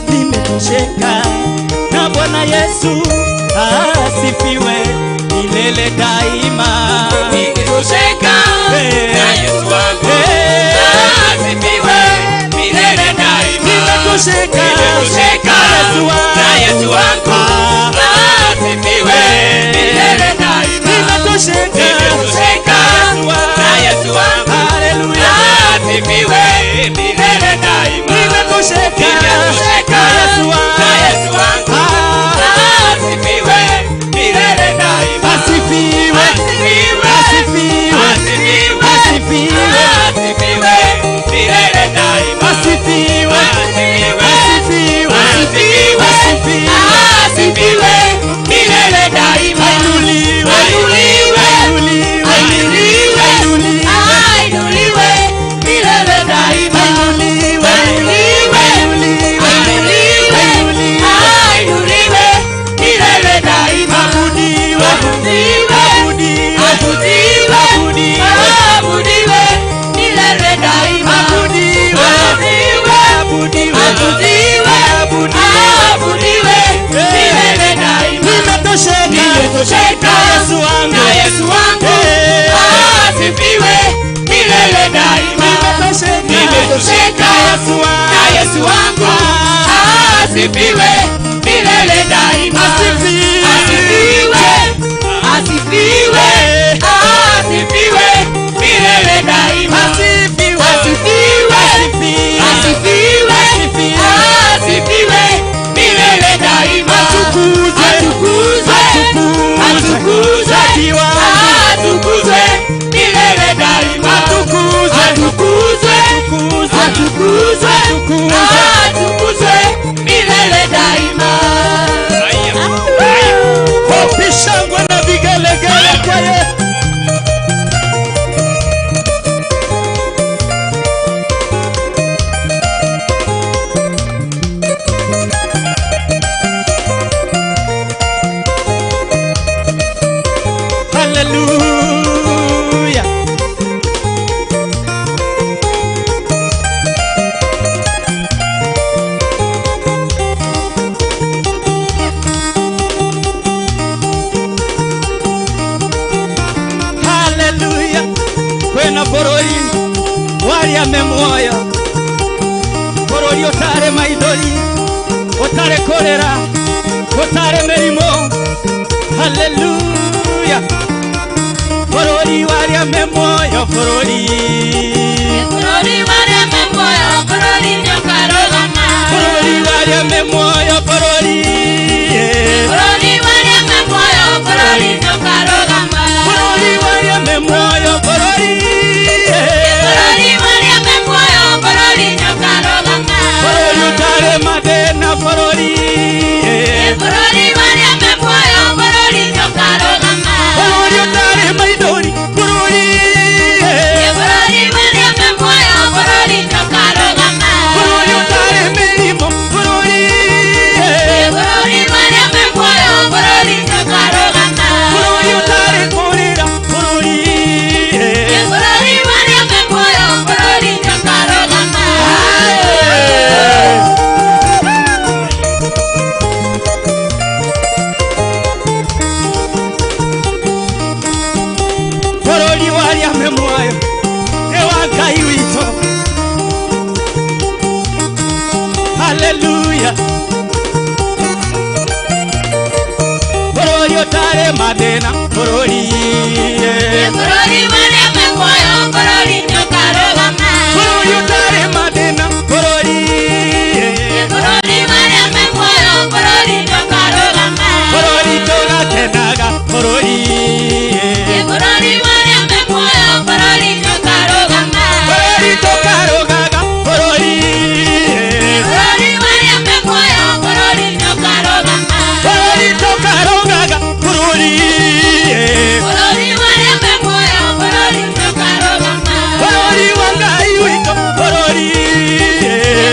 Nimetosheka na Bwana Yesu asifiwe milele daima. Nimetosheka na Yesu wangu asifiwe milele daima. Nimetosheka Nimetosheka na Yesu wangu asifiwe milele daima. Nimetosheka Nimetosheka na Yesu wangu Haleluya. asifiwe milele daima. Nimetosheka Nimetosheka Yesu wangu. na Yesu wangu asifiwe milele daima. Asifiwe. Asifiwe. Asifiwe. Asifiwe. Asifiwe. Asifiwe milele daima. Asifiwe. Asifiwe. Asifiwe. Asifiwe. Asifiwe. Asifiwe milele daima. Ainuliwe. Ainuliwe. Ainuliwe. Ainuliwe. Ainuliwe. Ainuliwe milele daima. Ainuliwe. Ainuliwe. Ainuliwe. Ainuliwe. Ainuliwe. Ainuliwe milele daima. Abudiwe. Abudiwe. Abudiwe. Abudiwe. Abudiwe. Abudiwe milele daima. Abudiwe. Abudiwe. Abudiwe. Abudiwe. Abudiwe. Abudiwe milele daima. Nimetosheka. Nimetosheka Na Yesu wangu. na Yesu wangu asifiwe milele daima. Nimetosheka. Nimetosheka Na Yesu wangu. na Yesu wangu asifiwe milele daima. Asifiwe. Asifiwe. Asifiwe. Asifiwe milele daima. Asifiwe. Asifiwe. Asifiwe. Asifiwe. Asifiwe. Asifiwe milele daima. Atukuzwe. Atukuzwe. Atukuzwe. Atukuzwe. Haki wangu. Atukuzwe milele daima. Atukuzwe. Atukuzwe. Atukuzwe. Atukuzwe. Atukuzwe. Atukuzwe milele daima. Hopi shangwe na vigelegele kwa Yesu. Hallelujah. Haleluya. Kwena bũrũri waria me muoyo, bũrũri ũtarĩ maithori, ũtarĩ kũrĩra, ũtarĩ mĩrimũ. Haleluya. Bũrũri waria me muoyo, bũrũri. Bũrũri warĩa me muoyo, bũrũri nĩũkarũgama. Bũrũri waria me muoyo, bũrũri. Bũrũri warĩa me muoyo, bũrũri nĩũkarũgama. Bũrũri waria me muoyo, bũrũri. Bũrũri warĩa me muoyo, bũrũri nĩũkarũgama. Bũrũri ũtarĩ mathĩna, bũrũri. Bũrũri warĩa me muoyo, bũrũri nĩũkarũgama. Bũrũri ũtarĩ maithori, bũrũri. Bũrũri warĩa me muoyo, bũrũri nĩũkarũgama. Bũrũri ũtarĩ mĩrimũ, bũrũri. Bũrũri warĩa me muoyo, bũrũri nĩũkarũgama. Bũrũri ũtarĩ kũrĩra, bũrũri. Bũrũri warĩa me muoyo, bũrũri nĩũkarũgama. Bũrũri warĩa me muoyo nĩ wa Ngai witũ. Hallelujah. Bũrũri ũtarĩ mathĩna, bũrũri. Bũrũri marĩa me muoyo, bũrũri nĩũkarũgama. Bũrũri ũtarĩ mathĩna, bũrũri. Bũrũri marĩa me muoyo, bũrũri nĩũkarũgama. Bũrũri tũgakenaga, bũrũri. Bũrũri marĩa me muoyo, bũrũri nĩũkarũgama. Bũrũri tũkarũgaga, bũrũri. Bũrũri marĩa me muoyo, bũrũri nĩũkarũgama. Bũrũri tũkarũgaga, bũrũri. Bũrũri marĩa me muoyo, bũrũri nĩũkarũgama. Bũrũri wa Ngai witũ, bũrũri.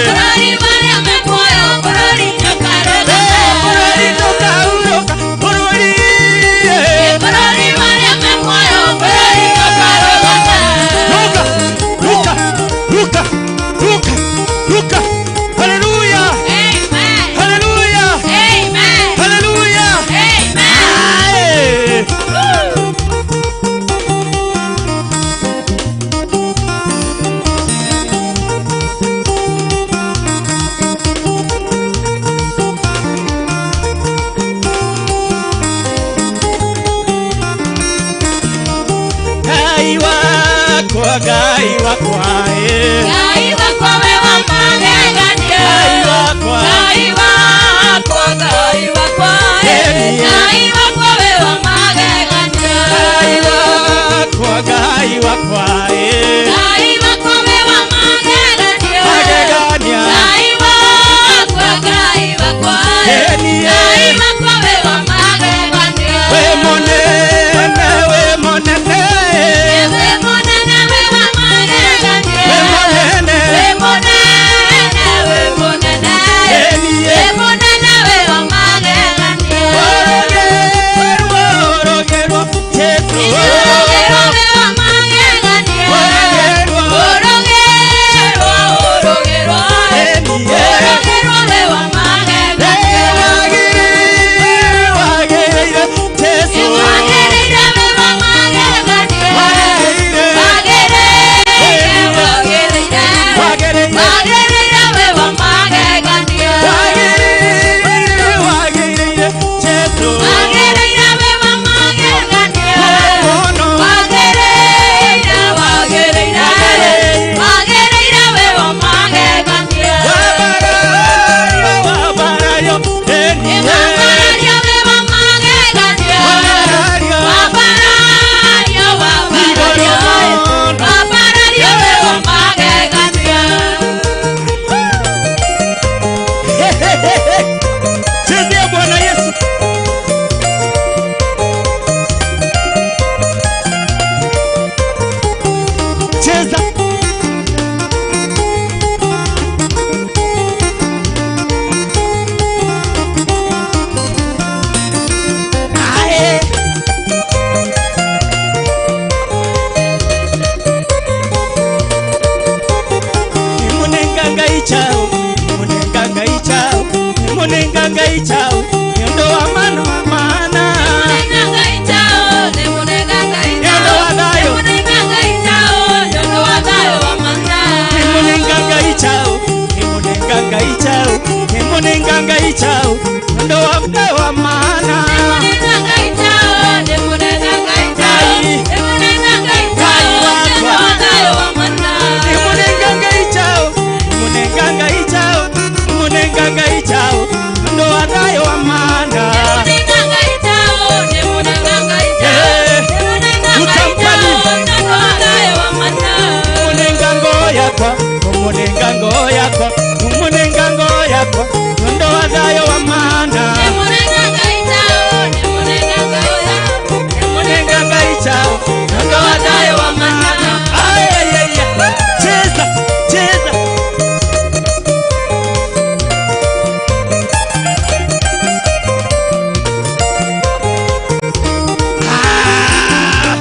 Bũrũri marĩa me muoyo, bũrũri nĩũkarũgama. Bũrũri tũkaurũka, bũrũri. Bũrũri marĩa me muoyo, bũrũri nĩũkarũgama. Ruka, ruka, ruka, ruka, ruka. Hallelujah. Amen. Hallelujah. Amen. Hallelujah. Amen. Aye. Ngai wakwa, Ngai wakwa, eh. Ngai wakwa we wa magegania. Ngai wakwa. Ngai wakwa, Ngai wakwa, eh. Ngai wakwa we wa magegania. Ngai wakwa, Ngai wakwa, eh. Ngai wakwa we wa magegania. Magegania. Ngai wakwa, Ngai wakwa, eh. Ngai wakwa we wa magegania. We mũnene, we mũnene. We mũnene we wa magegania. We mũnene. We mũnene, we mũnene. We mũnene we wa magegania. Ũrogerwo, ũrogerwo, Jesũ. Ũrogerwo we wa magegania. Ũrogerwo. Ũrogerwo, ũrogerwo. Ũrogerwo we wa magegania. Wagĩrĩire, wagĩrĩire, Jesũ. Wagĩrĩire we wa magegania. Wagĩrĩire. Wagĩrĩire, wagĩrĩire. Wagĩrĩire. Wagĩrĩire we wa magegania. Wagĩrĩire, wagĩrĩire, Jesũ. Wagĩrĩire we wa magegania. Mũno. Wagĩrĩire, wagĩrĩire. Wagĩrĩire we wa magegania. Wambarario, wambarario, eni. Wambarario we wa magegania. Wambarario. Wambarario, wambarario. Wambarario we wa magegania. Chezea Bwana Yesu. Cheza. Ae. Nimunenga Ngai chao, nimunenga Ngai chao, nimunenga Ngai chao, nyondo wa mano wa mana. Nĩmũnenga Ngai chao, nĩmũnenga Ngai Nyondo chao. wa thayũ. Nĩmũnenga Ngai chao, nyondo wa thayũ wa mana. Nimunenga Ngai chao, nimunenga Ngai chao, nimunenga Ngai chao, nyondo wa mda wa mana. Nĩmũnenga Ngai chao, nĩmũnenga Ngai chao. Nĩmũnenga Ngai chao, nyondo wa thayũ wa mana. Nimunenga Ngai chao, nimunenga Ngai chao, nimunenga Ngai chao, nyondo wa thayũ wa mana. Nĩmũnenga Ngai chao, nĩmũnenga Ngai chao. Eh, Nĩmũnenga Ngai utampa chao, nini? nyondo wa thayũ wa mana. Umunenga ngoo yakwa, umunenga ngoo yakwa, umunenga ngoo yakwa, nyondo wa thayũ wa mana. Nĩmũnenga Ngai chao, nĩmũnenga Ngai chao. Nimunenga Ngai chao, nyondo wa thayũ wa mana. Ay, ay, ay, ay. Cheza, cheza. Ah.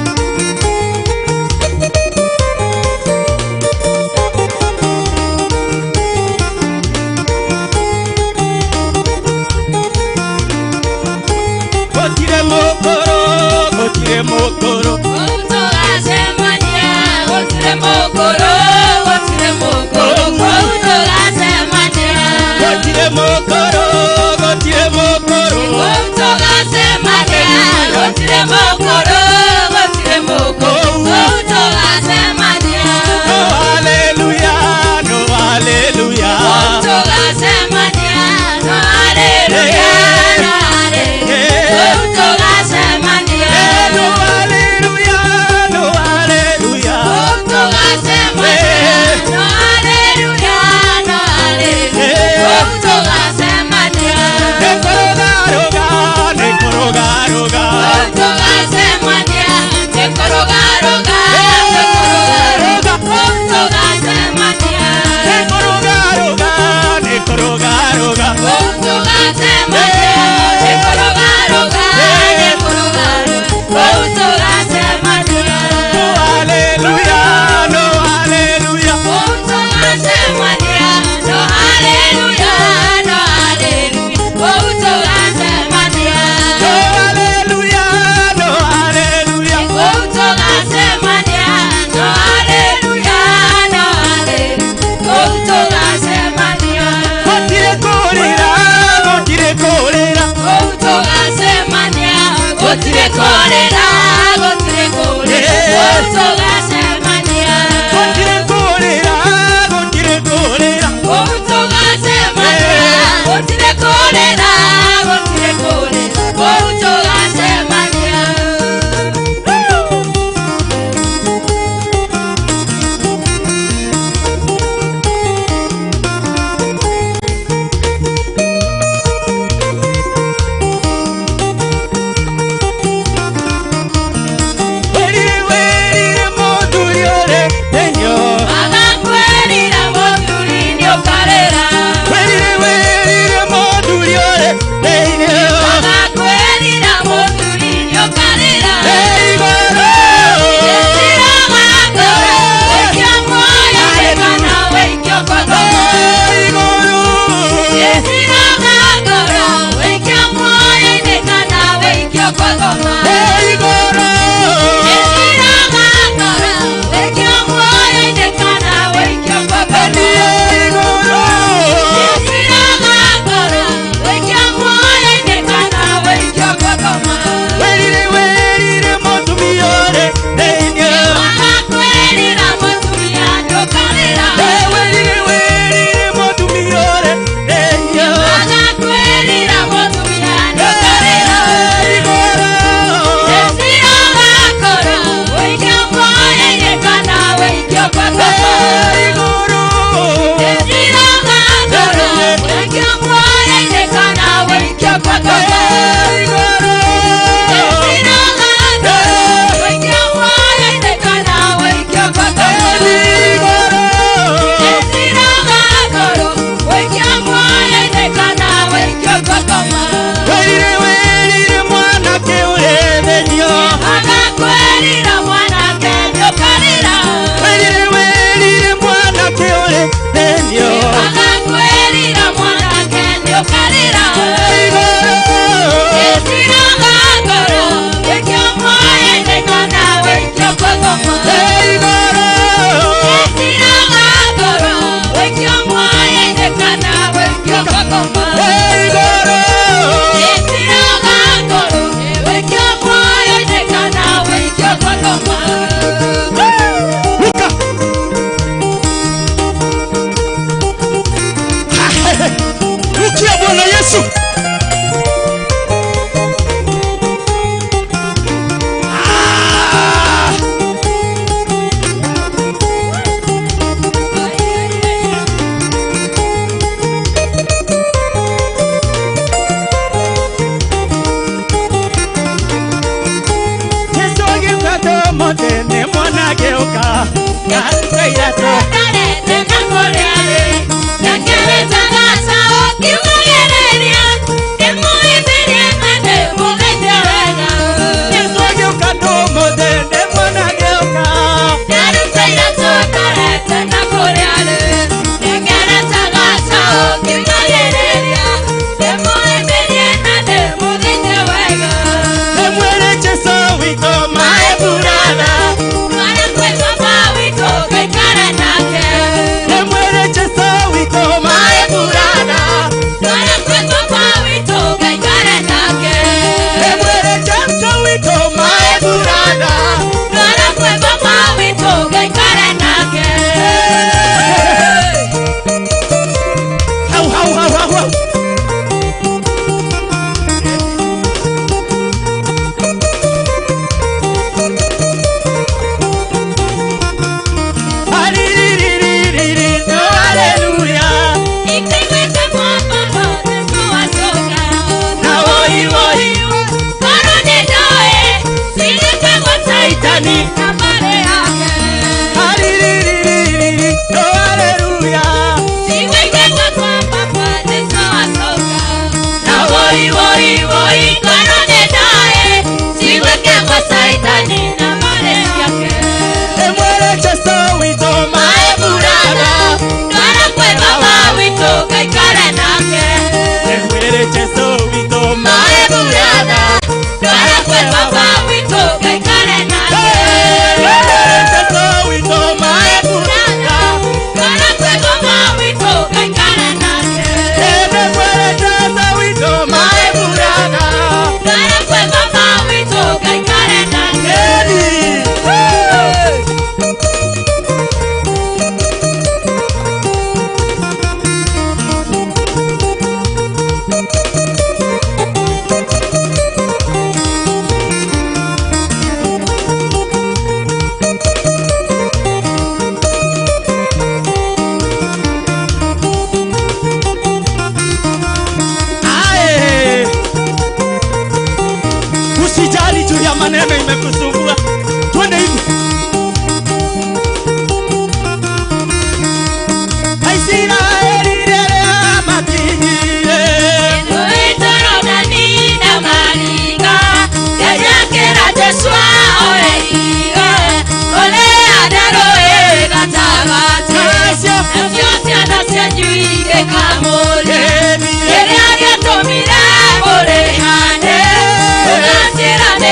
mũkũrũ, gũtirĩ mũkũrũ tũgacemania. No haleluya, no haleluya. Tũgacemania, no haleluya, no haleluya. Tũgacemania. No haleluya, no haleluya. Tũgacemania, no haleluya, no haleluya. Tũgacemania. Nĩkũrũgarũga, nĩkũrũgarũga. Tũgacemania.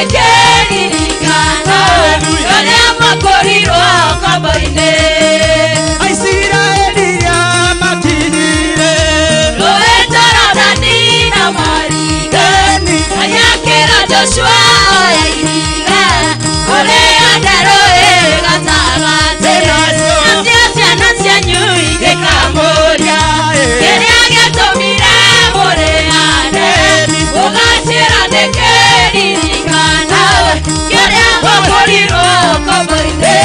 Nĩkĩririkano rũrĩa makorirwo ngombo-inĩ. Aisiraeli makinyire Rũĩ Jorodani na maringa. Ngai akĩra Joshua oya ihiga ũrĩande rũĩ gatagatĩ. Nacio ciana cianyu igĩkamũria kĩrĩa gĩatũmire mũrĩande. Ũgacĩra nĩkĩririkano kĩrĩa mwakorirwo ngombo-inĩ.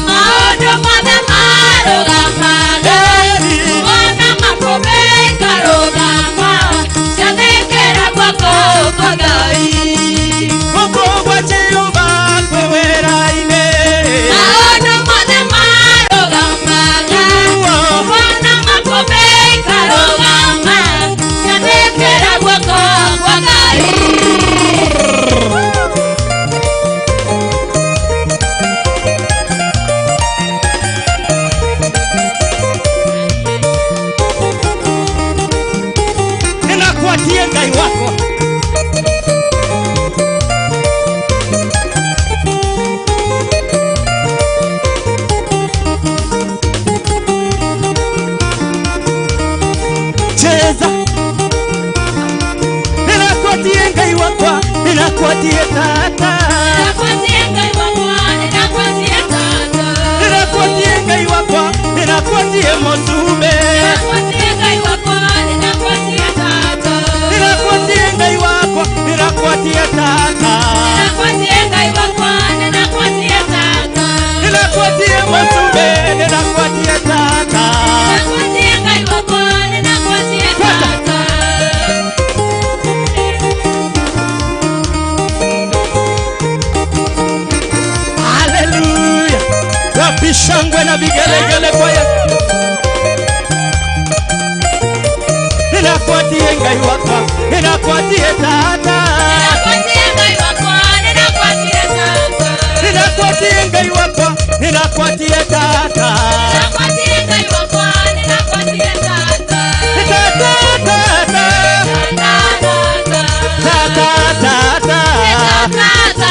Maũndũ mothe marũgamaga, wona makũmbĩ ikarũgama, ciathĩkĩra guoko kwa Ngai. Maũndũ mothe marũgamaga, wona makũmbĩ ikarũgama, ciathĩkĩra guoko kwa Ngai. Ninakuatie Ngai wako. Cheza. Ninakuatie Ngai wakwa, ninakuatie tata. Ninakuatie Ngai wakwa, ninakuatie tata. Ninakuatie Ngai wakwa, ninakuatie Mosume. Ninakuatie Ngai wakwa, ninakuatie tata. Ninakuatie Ngai wakwa, ninakuatie tata. Ninakuatie Ngai wakwa, ninakuatie tata. Ninakuatie Mosume, ninakuatie tata. Ninakuatie Ngai wakwa, ninakuatie tata. Haleluya. Wapi shangwe na vigelegele kwa Yesu. Ninakuatie Ngai wakwa, ninakuatie tata. Ninakuatie Ngai wakwa, ninakuatie tata. Ninakuatie Ngai wakwa, ninakuatie tata. Ninakuatie Ngai wakwa, ninakuatie tata. Tata, tata. Tata, Tata, tata. tata. Tata,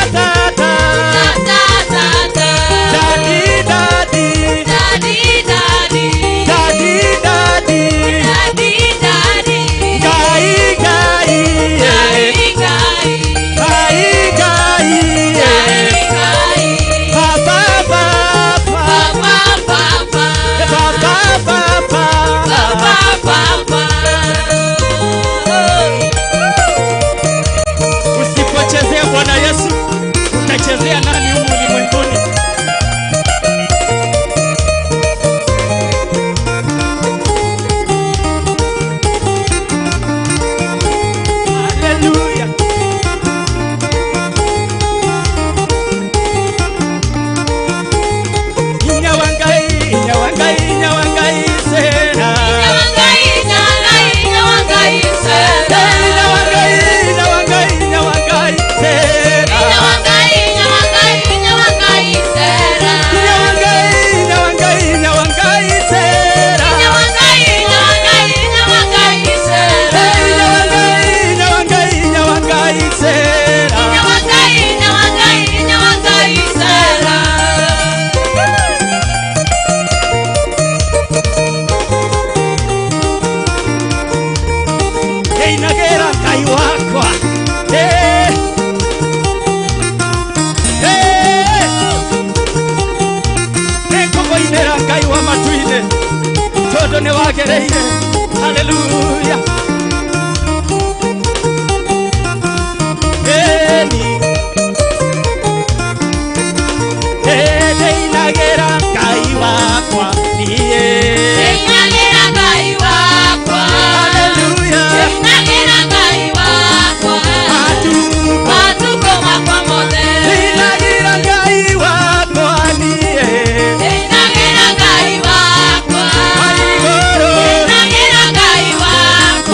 tata. Tata, tata. Daddy, daddy. Daddy, daddy. Daddy, daddy. Daddy, daddy. Ngai, Ngai. Ngai, Ngai. Ngai, Ngai. Ngai, Ngai. Papa, papa. Papa, papa. Papa, papa. Papa, papa. Usipochezea Bwana Yesu, utachezea nani humu ulimwenguni? Haleluya. Inyawangai, inyawangai, inyawangai sera. Nyawangai, nyawangai, nyawangai sera. Inyawangai, inyawangai, inyawangai sera. Nyawangai, nyawangai, nyawangai sera. Inyawangai, inyawangai, inyawangai sera. Nyawangai, nyawangai, nyawangai sera. Inyawangai, inyawangai, inyawangai sera. Nyawangai, nyawangai, nyawangai sera. Einagera Ngai wakwa. Eh. Eh. Nĩngũkũinĩra Ngai wa matu-inĩ tondũ nĩwagereire. Haleluya. Eni. Eh, ndĩinagĩra Ngai wakwa niĩ. Neinagĩra Ngai wakwa. Haleluya. Neinagĩra Ngai wakwa. Matukũ. Matukũ makwa mothe. Ndĩinagĩra Ngai wakwa niĩ. Neinagĩra Ngai wakwa. Wa igũrũ. Neinagĩra Ngai wakwa.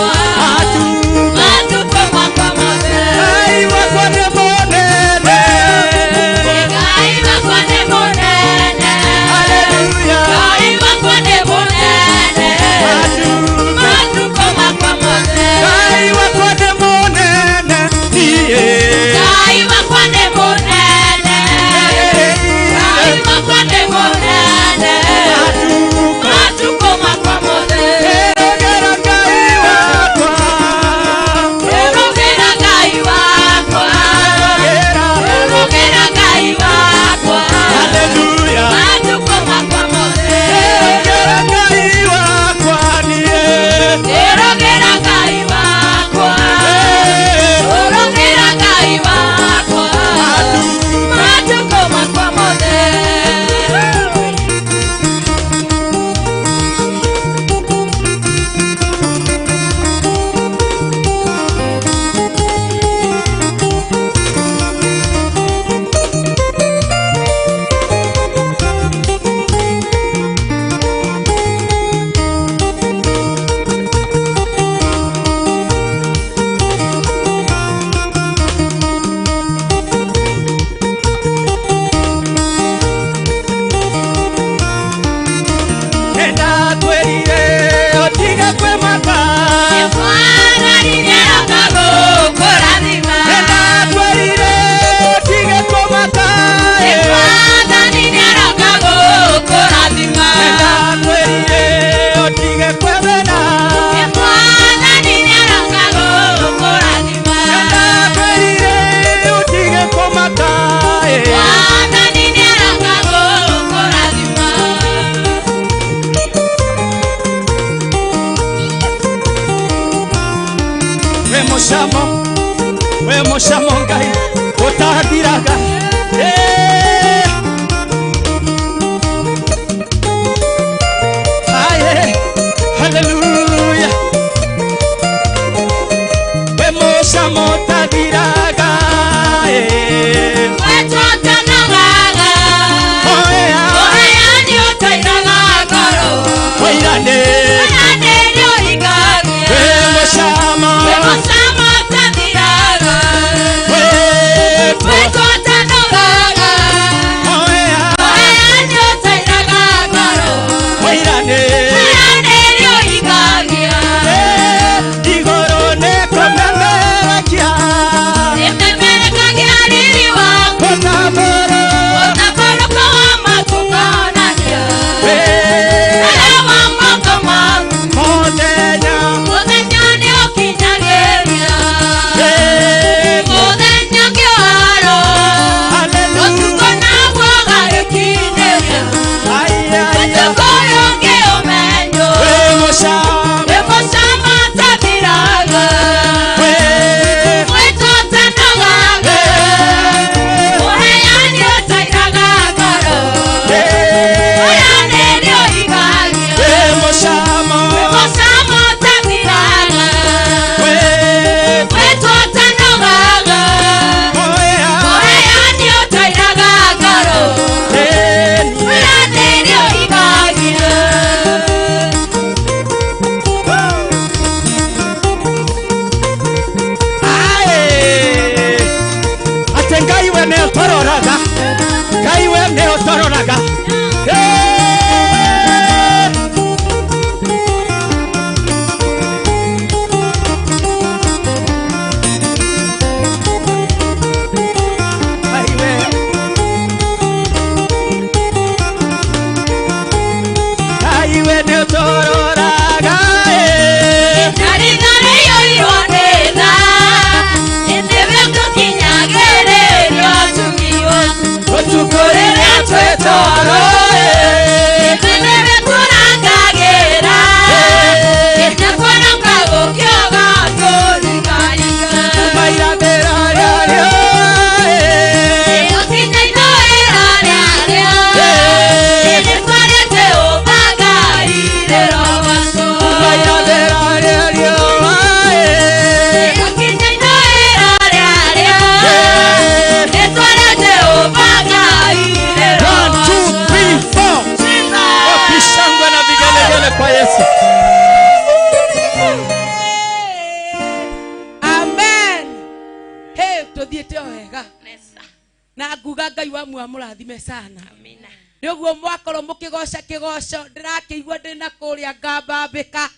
Na nguga Ngai wa muamũrathime sana. Amina. Nĩ ũguo mwakorwo mũkĩgoca kĩgoco ndĩrakĩigua ndĩ na kũrĩa ngambambĩka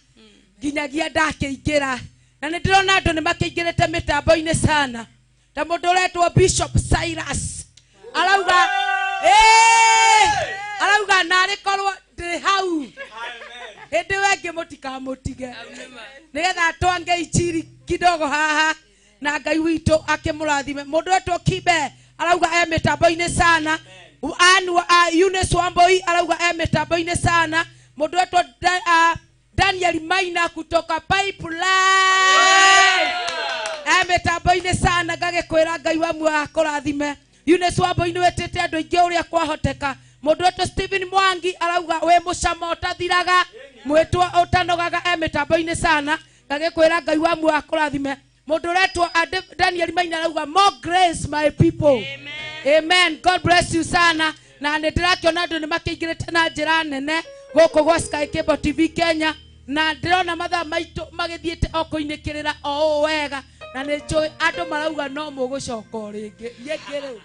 nginyagia ndakĩingĩra. Na nĩ ndĩrona andũ nĩ makĩingĩrĩte mĩtambo-inĩ sana. Ta mũndũ ũretwo Bishop Cyrus arauga arauga narĩ korwo ndĩ hau hĩndĩ ĩyo ĩngĩ mũtikamũtige nĩgetha twange injiri kidogo haha na Ngai witũ akĩmũrathime. Mũndũ ũretwo Kibe arauga e mĩtambo-inĩ sana. Eunice Wamboi arauga e mĩtambo-inĩ sana. Mũndũ ũretwo Daniel Maina kutoka Pipeline e mĩtambo-inĩ sana. Ngagĩkwĩra Ngai wa muoyo akũrathime. Eunice Wamboi nĩ wĩtĩte andũ aingĩ ũrĩa kwahoteka. Mũndũ ũretwo Stephen Mwangi arauga wĩ mũcamo ũtathiraga mwĩtwo ũtanogaga e mĩtambo-inĩ sana. Ngagĩkwĩra Ngai wa muoyo akũrathime. Mũndũ ũretwo Daniel Maina arauga more grace my people. Amen. Amen. God bless you sana. Na nĩ ndĩrakĩona andũ nĩ makĩingĩrĩte na njĩra nene gũkũ gwa Sky Cable TV Kenya. Na ndĩrona mathaa maitũ magĩthiĩte o kũinĩkĩrĩra o ũũ wega. Na nĩ njũĩ andũ marauga no mũgũcoka o rĩngĩ. Niĩ ngĩrĩ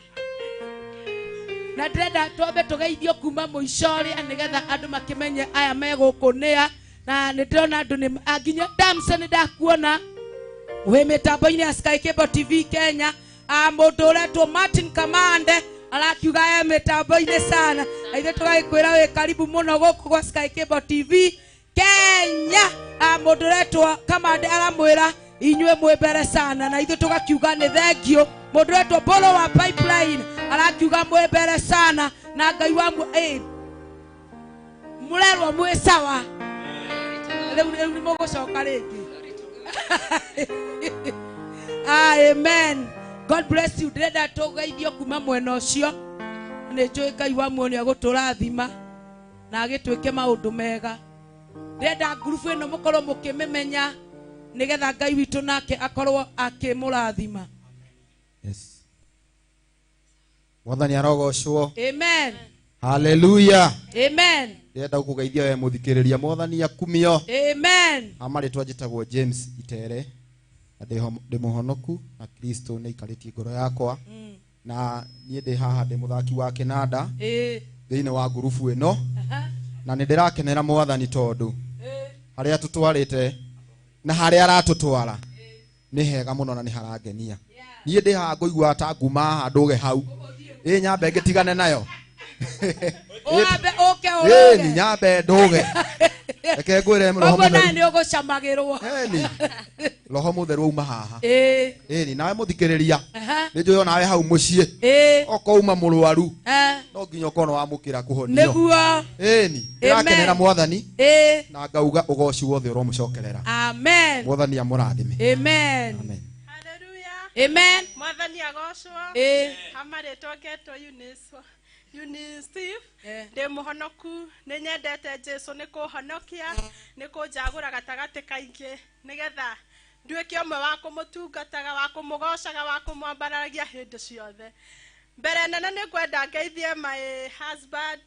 na ndĩrenda twambe tũgeithio kuma mũico ũrĩa nĩgetha andũ makĩmenye aya me gũkũ nĩa. Na nĩ ndĩrona andũ nĩ nginya Damson nĩ ndakuona wĩ mĩtambo-inĩ ya Sky Cable TV Kenya. Mũndũ ũretwo Martin Kamande arakiuga e mĩtambo-inĩ sana. Na ithuĩ tũgagĩkwĩra wĩ karibu mũno gũkũ gwa Sky Cable TV Kenya. Mũndũ ũretwo Kamande aramwĩra inyuĩ mwĩ mbere sana, na ithuĩ tũgakiuga nĩ thengiũ. Mũndũ ũretwo Bolo wa Pipeline arakiuga mwĩ mbere sana na Ngai wa mũrerwo mwĩ sawa. Rĩu nĩ mũgũcoka rĩngĩ. Amen. God bless you. Ndĩrenda tũgeithio kuma mwena ũcio. Nĩ njũĩ Ngai wa muoyo nĩ agũtũrathima na agĩtwĩke maũndũ mega. Ndĩrenda ngurubu ĩno mũkorwo mũkĩmĩmenya nĩgetha Ngai witũ nake akorwo akĩmũrathima. Yes. Mwathani arogocwo. Amen. Hallelujah. Amen. Ndĩrenda gũkũgeithia we mũthikĩrĩria. Mwathani akumio. Amen. Amarĩtwa njĩtagwo James Itere. Na ndĩ mũhonoku na Kristo nĩ aikarĩtie ngoro yakwa. Na niĩ ndĩ haha ndĩ mũthaki wa kĩnanda thĩinĩ wa ngurubu ĩno. Na nĩ ndĩrakenera Mwathani tondũ harĩa tũtwarĩte na harĩa aratũtwara nĩ hega mũno na nĩ harangenia. Niĩ ndĩ haha ngũigua ta nguma haha ndũge hau. Ĩ nyambe ngĩtigane nayo. Ũambe ũke ũrũge. Ĩ nyambe ndũge. Reke ngwĩre Roho Mũtheru. Mũtheru. Nĩ ũgũcamagĩrwo. Ĩni. Roho Mũtheru auma haha. Ĩni nawe mũthikĩrĩria. Nĩ njũĩ onawe hau mũciĩ. Okorwo uma mũrwaru. No nginya ũkorwo nĩ wamũkĩra kũhonio. Nĩguo. Ĩni. Ndĩrakenera Mwathani. Na ngauga ũgoci wothe ũromũcokerera. Amen. Mwathani amũrathime. Amen. Amen. Amen. Mwathani agocwo. Amarĩtwa ngetwo Eunice Steve. Ndĩ mũhonoku, nĩ nyendete Jesu nĩ kũhonokia, nĩ kũnjagũra gatagatĩ kaingĩ nĩgetha nduĩke ũmwe wa kũmũtungataga, wa kũmũgocaga, wa kũmwambararagia hĩndĩ ciothe. Mbere nene nĩ ngwenda ngeithie my husband.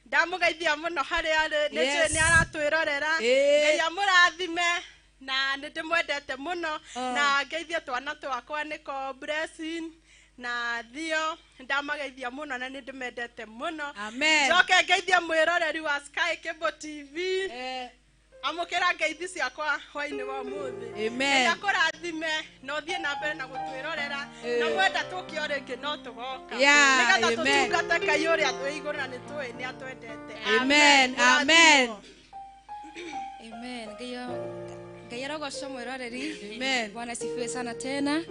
Ndamũgeithia mũno harĩa arĩ, nĩ njũĩ nĩ aratwĩrorera. Ngai amũrathime na nĩ ndĩmwendete mũno. Na ngeithie twana twakwa nĩko Blessing na Theo, ndamageithia mũno na nĩ ndĩmendete mũno. Amen. Njoke ngeithie mwĩroreri wa Sky Cable TV. Amũkĩra ngeithi ciakwa hwainĩ wa ũmũthĩ. Amen. Ngai akũrathime na ũthiĩ na mbere na gũtwĩrorera. Na mwenda tũke o rĩngĩ no tũgoka. Nĩgetha tũtungate Ngai ũrĩa wĩ igũrũ na nĩ tũĩ nĩ atwendete. Amen. Amen. Amen. Ngai arogocwo mwĩroreri. Amen. Bwana asifiwe sana tena.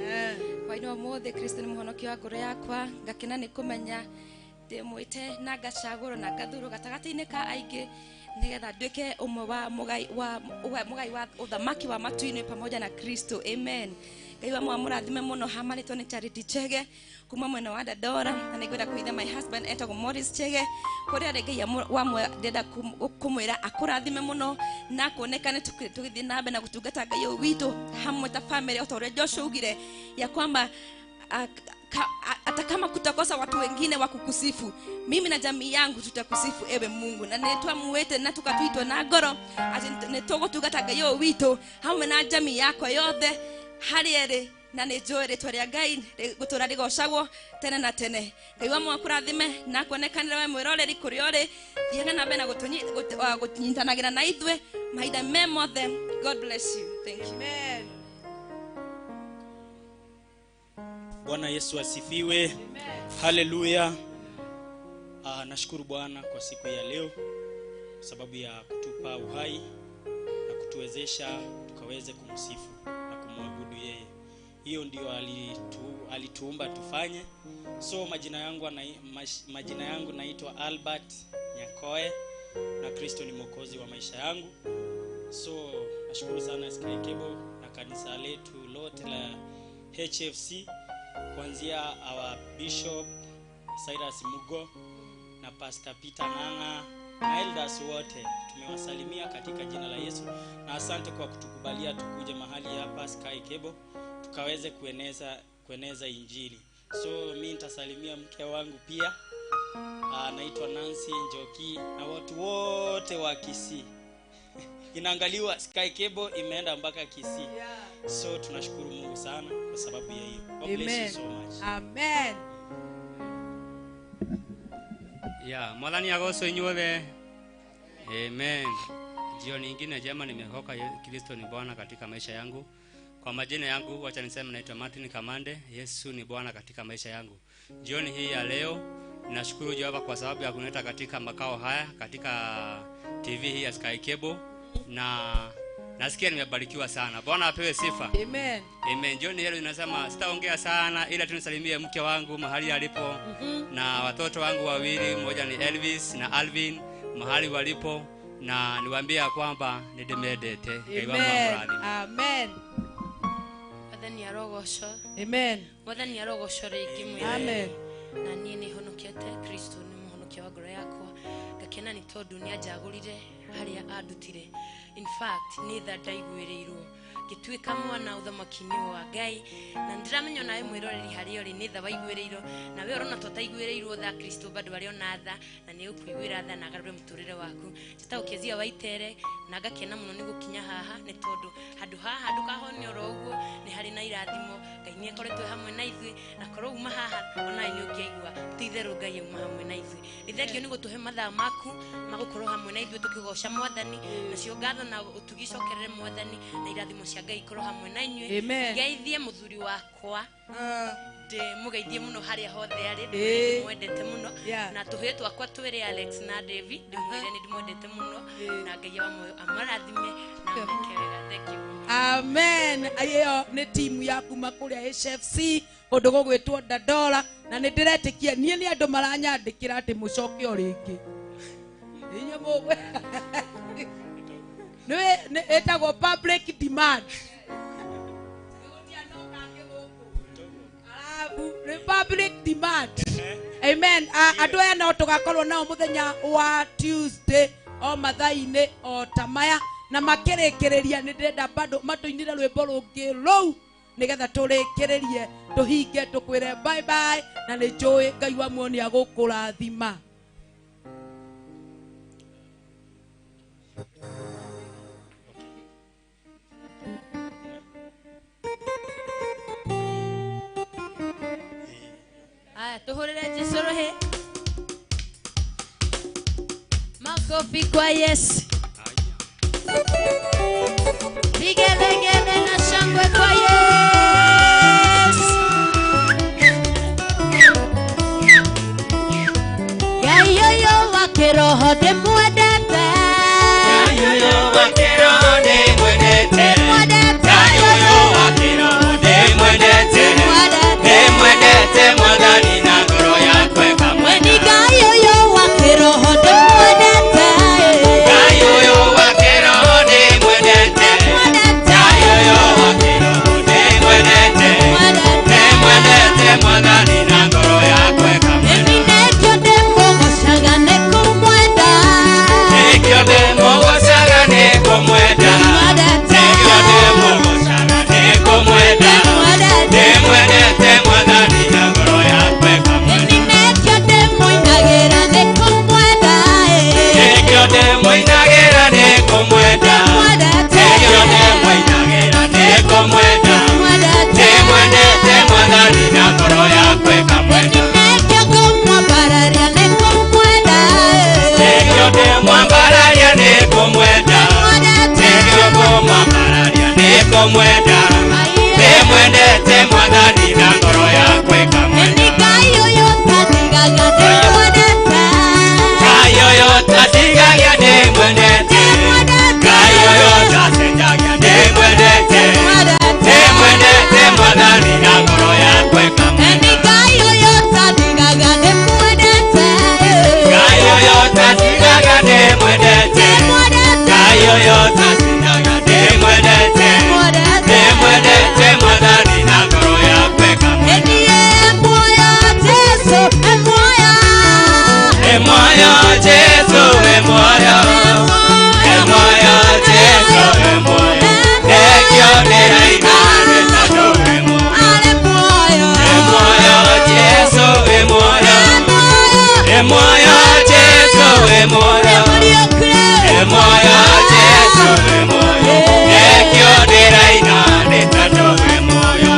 Hwainĩ wa ũmũthĩ Kristo nĩ mũhonokia wa ngoro yakwa. Ngakena nĩ kũmenya ndĩmwĩte na ngacagũrwo na ngathurwo gatagatĩ-inĩ ka aingĩ nĩgetha nduĩke ũmwe wa mũgai wa ũthamaki wa matu-inĩ pamoja na Kristo. Amen. Ngai wa mũrathime mũno. Hamarĩtwo nĩ Charity Chege kuma mwena wa Dandora, na nĩngwenda kũitha my husband etagwo Morris Chege kũrĩa arĩ. Ngai wa ndĩrenda kũmwĩra akũrathime mũno na kuonekane tũgĩthiĩ na mbere na gũtungata Ngai ũyũ witũ hamwe ta family, o ta ũrĩa Joshua augire ya kwamba hata kama kutakosa watu wengine wa kukusifu, mimi na jamii yangu tutakusifu ewe Mungu. Na nitwamuwete na tukatwitwa na ngoro ati nitũgũtungata Ngai ũyũ witũ hamwe na jamii yakwa yothe harĩa ĩrĩ Na nĩ njũĩ rĩtwa rĩa Ngai gũtũra rĩgocagwo tene na tene. Ngai wa mwaku rathime na kuonekanĩre we mwĩroreri kũrĩa ũrĩ. Thiaga na mbere na gũtũnyitanagĩra na ithuĩ mahinda me mothe. God bless you. Thank you. Amen. Bwana Yesu asifiwe. Haleluya. Nashukuru Bwana kwa siku ya leo kwa sababu ya kutupa uhai na kutuwezesha tukaweze kumsifu na kumwabudu yeye. Hiyo ndio alituumba tufanye. So majina yangu naitwa Albert Nyakoe na Kristo ni mwokozi wa maisha yangu. So nashukuru sana Sky Cable na kanisa letu lote la HFC, kuanzia our Bishop Cyrus Mugo na Pastor Peter Ng'ang'a na elders wote, tumewasalimia katika jina la Yesu, na asante kwa kutukubalia tukuje mahali hapa Sky Cable tukaweze kueneza injili. So mimi nitasalimia mke wangu pia, anaitwa Nancy Njoki, na watu wote wa Kisii. Inaangaliwa Sky Cable imeenda mpaka Kisii. So tunashukuru Mungu sana kwa sababu ya hiyo. God bless you so much. Amen. Ya, mwathani agocwo inyuothe. Amen. Jioni nyingine njema nimehoka Kristo ni Bwana katika maisha yangu. Kwa majina yangu wacha niseme naitwa Martin Kamande. Yesu ni Bwana katika maisha yangu. Jioni hii ya leo ninashukuru Jehova kwa sababu ya kunileta katika makao haya, katika TV hii ya Sky Cable, na nasikia nimebarikiwa sana. Bwana apewe sifa. Amen. Amen. Jioni hii ninasema sitaongea sana, ila tu nisalimie mke wangu mahali alipo na watoto wangu wawili, mmoja ni Elvis na Alvin mahali walipo, na niwaambie kwamba nidemedete. Amen. Amen. Mwathani arogocwo. Amen. Mwathani arogocwo rĩngĩ mwĩrĩ. Amen. Na niĩ nĩhonokete, Kristo nĩ mũhonokia wa ngoro yakwa. Ngakena nĩ tondũ nĩanjagũrire harĩa andutire. In fact, nĩ tha ndaiguĩrĩirwo ngĩtuĩka mwana ũthamaki-inĩ wa Ngai, na ndĩramenya nawe mwĩroreri harĩa ũrĩ nĩ tha waiguĩrĩirwo, na we ũrona ta ũtaiguĩrĩirwo tha, Kristo bado arĩ ona tha, na nĩ ũkũiguĩra tha na agarũre mũtũrĩre waku. Njĩtagwo Kezia Waitere, na ngakena mũno nĩ gũkinya haha, nĩ tondũ handũ haha ndũkahone oro ũguo, nĩ harĩ na irathimo. Ngai nĩ akoretwo hamwe na ithuĩ, na korwo uma haha onawe nĩ ũngĩaigua ti itherũ Ngai auma hamwe na ithuĩ. Nĩ thengio nĩ gũtũhe mathaa maku magũkorwo hamwe na ithuĩ tũkĩgoca Mwathani, nacio ngatho na ũtugi icokerere Mwathani, na irathimo cia Ngai ikorwo hamwe na inyuĩ. Ngeithie mũthuri wakwa, ndĩmũgeithie mũno harĩa hothe arĩ, ndĩmwendete mũno, na tũhĩĩ twakwa twĩrĩ Alex na David, ndĩmwĩre nĩ ndĩmwendete mũno, na Ngai wa muoyo amarathime na ameke wega. Thank you. Amen. Ĩyo nĩ timu ya kuma kũrĩa HFC kũndũ gũgwĩtwo Dandora, na nĩ ndĩretĩkia niĩ nĩ andũ maranyandĩkĩra atĩ mũcoke o rĩngĩ. Inyuĩ mũgwe nĩ ĩtagwo public demand. Public demand. Amen. Andũ aya no tũgakorwo nao mũthenya wa Tuesday o mathaa-inĩ o ta maya, na makĩrĩkĩrĩria nĩ ndĩrenda bado matũinĩre rwĩmbo rũngĩ rũu nĩgetha tũrĩkĩrĩrie tũhinge tũkwĩre bye bye, na nĩ njũĩ Ngai wa muoyo nĩ agũkũrathima. Aya, tuhurire Jesu rohe. Makofi kwa Yesu. Vigelegele na shangwe kwa Yesu. Ngai ũyũ wa kĩroho ndĩmwendete. Ngai ũyũ wa kĩroho ndĩmwendete. Ngai ũyũ wa kĩroho ndĩmwendete. Ndĩmwendete Mwathani na ngoro yakwa ĩkamwenda. Ni Ngai ũyũ wa kĩroho ndĩmwendete. Ngai ũyũ wa kĩroho ndĩmwendete. Ngai ũyũ wa kĩroho ndĩmwendete. Ndĩmwendete Mwathani na ngoro yakwa ĩkamwenda. Ĩmi nĩkĩo ndĩmũgocaga nĩ kũmwenda. kũmwenda ndĩmwendete mwathani na ngoro yakwa ĩkamwenda Ngai ũyũ ũtandigaga ndĩmwendete Ngai ũyũ ũtandigagia ndĩmwendete Ngai ũyũ ũtacenjagia ndĩmwendete ndĩmwendete mwathani na ngoro yakwa ĩkamwenda Ngai ũyũ ũtandigaga ndĩmwendete Ngai ũyũ ũtandigaga ndĩmwendete Ngai ũyũ ũtacenjagia ndĩmwendete ndĩmwendete mwathani na ngoro yakwa ĩkamwenda Niĩ muoyo Jesu muoyo Emoyo Jesu emoyo Emoyo Jesu emoyo Nekio ndĩraina nĩ tondũ emoyo Emoyo Jesu emoyo Emoyo Jesu emoyo Emoyo Jesu emoyo Nekio ndĩraina nĩ tondũ emoyo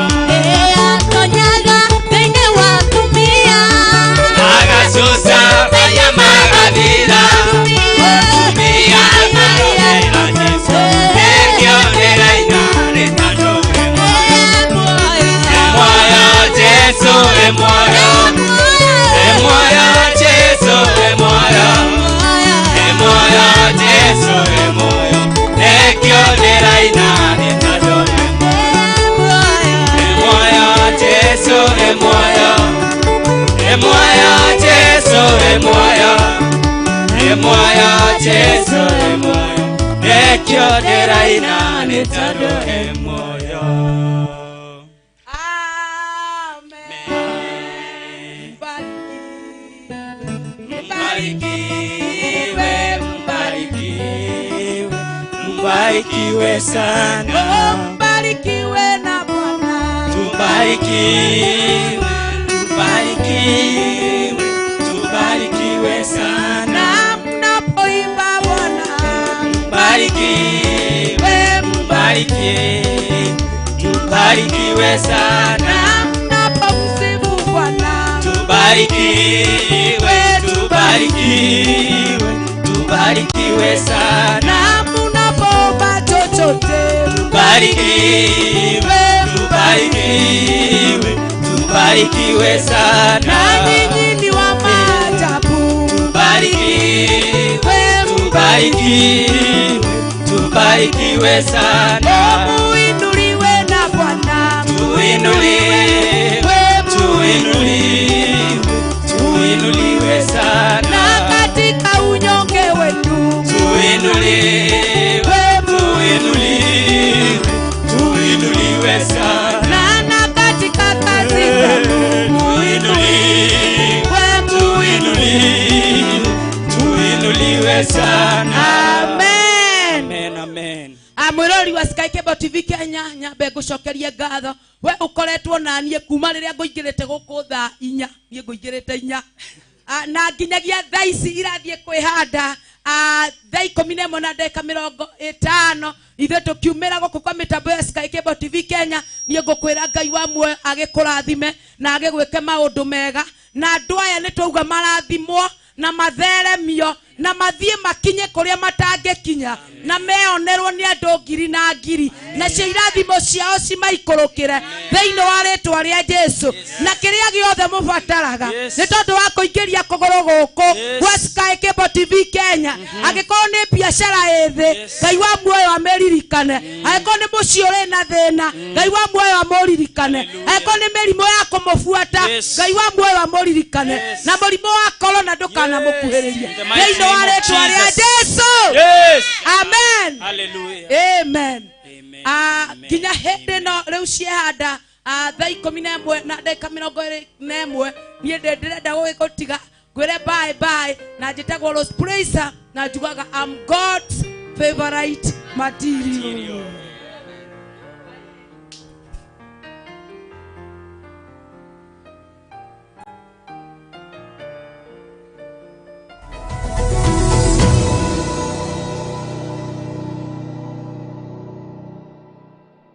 Atonyaga thĩinĩ wa atumia Magacuca maya magathira Atumia marũmĩrĩra Jesu Nekio ndĩraina nĩ tondũ emoyo Jesu emoyo Emoyo Jesu emoyo Emoyo Jesu emoyo Nekio ndĩraina nĩ tondũ emoyo Jesu emoyo Emoyo Jesu emoyo Emoyo Jesu emoyo Nekio ndĩraina nĩ tondũ emoyo Mbarikiwe, mbarikiwe, mbarikiwe sana. Mbarikiwe na Bwana. Tubarikiwe, tubarikiwe, tubarikiwe sana. Na mnapoimba Bwana. Mbarikiwe, mbarikiwe, tubarikiwe sana. Na mnapomsifu Bwana. Tubarikiwe, tubarikiwe, tubarikiwe sana. Na mnapoomba chochote. Tubarikiwe, tubarikiwe, tubarikiwe sana. Na ninyi ni wa maajabu. Tubarikiwe, tubarikiwe, tubarikiwe sana. Muinuliwe na Bwana. Tuinuliwe, tuinuliwe, tuinuliwe sana. Na katika unyonge wetu. Tuinuliwe, tuinuliwe, tuinuliwe sana. Na katika kazi zenu. Tuinuliwe, tuinuliwe, tuinuliwe sana. Amen. Amen, amen. Mwirori wa Sky Cable TV Kenya nyambe ngucokerie ngatho we ukoretwo na niĩ kuma rĩrĩa ngũingĩrĩte gũkũ thaa inya niĩ ngũingĩrĩte inya na nginyagia thaa ici irathiĩ kwĩhanda thaa 11 na ndagĩka 50 ithuĩ tũkiumĩra gũkũ kwa mĩtambo ya Sky Cable TV Kenya niĩ ngũkwĩra Ngai wa muoyo agĩkũrathime na agĩgwĩke maũndũ mega na andũ aya nĩ twauga marathimwo na matheremio na mathiĩ makinye kũrĩa matangĩkinya na meonerwo nĩ andũ ngiri na ngiri nacio irathimo ciao cimaikũrũkĩre thĩinĩ wa rĩtwa rĩa Jesu na kĩrĩa gĩothe mũbataraga nĩ tondũ wa kũingĩria kũgũrũ gũkũ gwa Sky Cable TV Kenya angĩkorwo nĩ biacara ĩthĩ Ngai wa muoyo amĩririkane angĩkorwo nĩ mũciĩ ũrĩ na thĩna Ngai wa muoyo amũririkane angĩkorwo nĩ mĩrimũ ya kũmũbuata Ngai wa muoyo amũririkane na mũrimũ wa korona ndũkanamũkuhĩrĩrie thĩinĩ wa rĩtwa rĩa Jesu. Amen. Hallelujah. Amen. Nginya hĩndĩ ĩno rĩu ciehanda thaa 11 na ndagĩka 21 niĩ ndĩrenda gũgĩgũtiga ngwĩre bye bye na njĩtagwo Rose Praiser na njugaga I'm God's favorite material.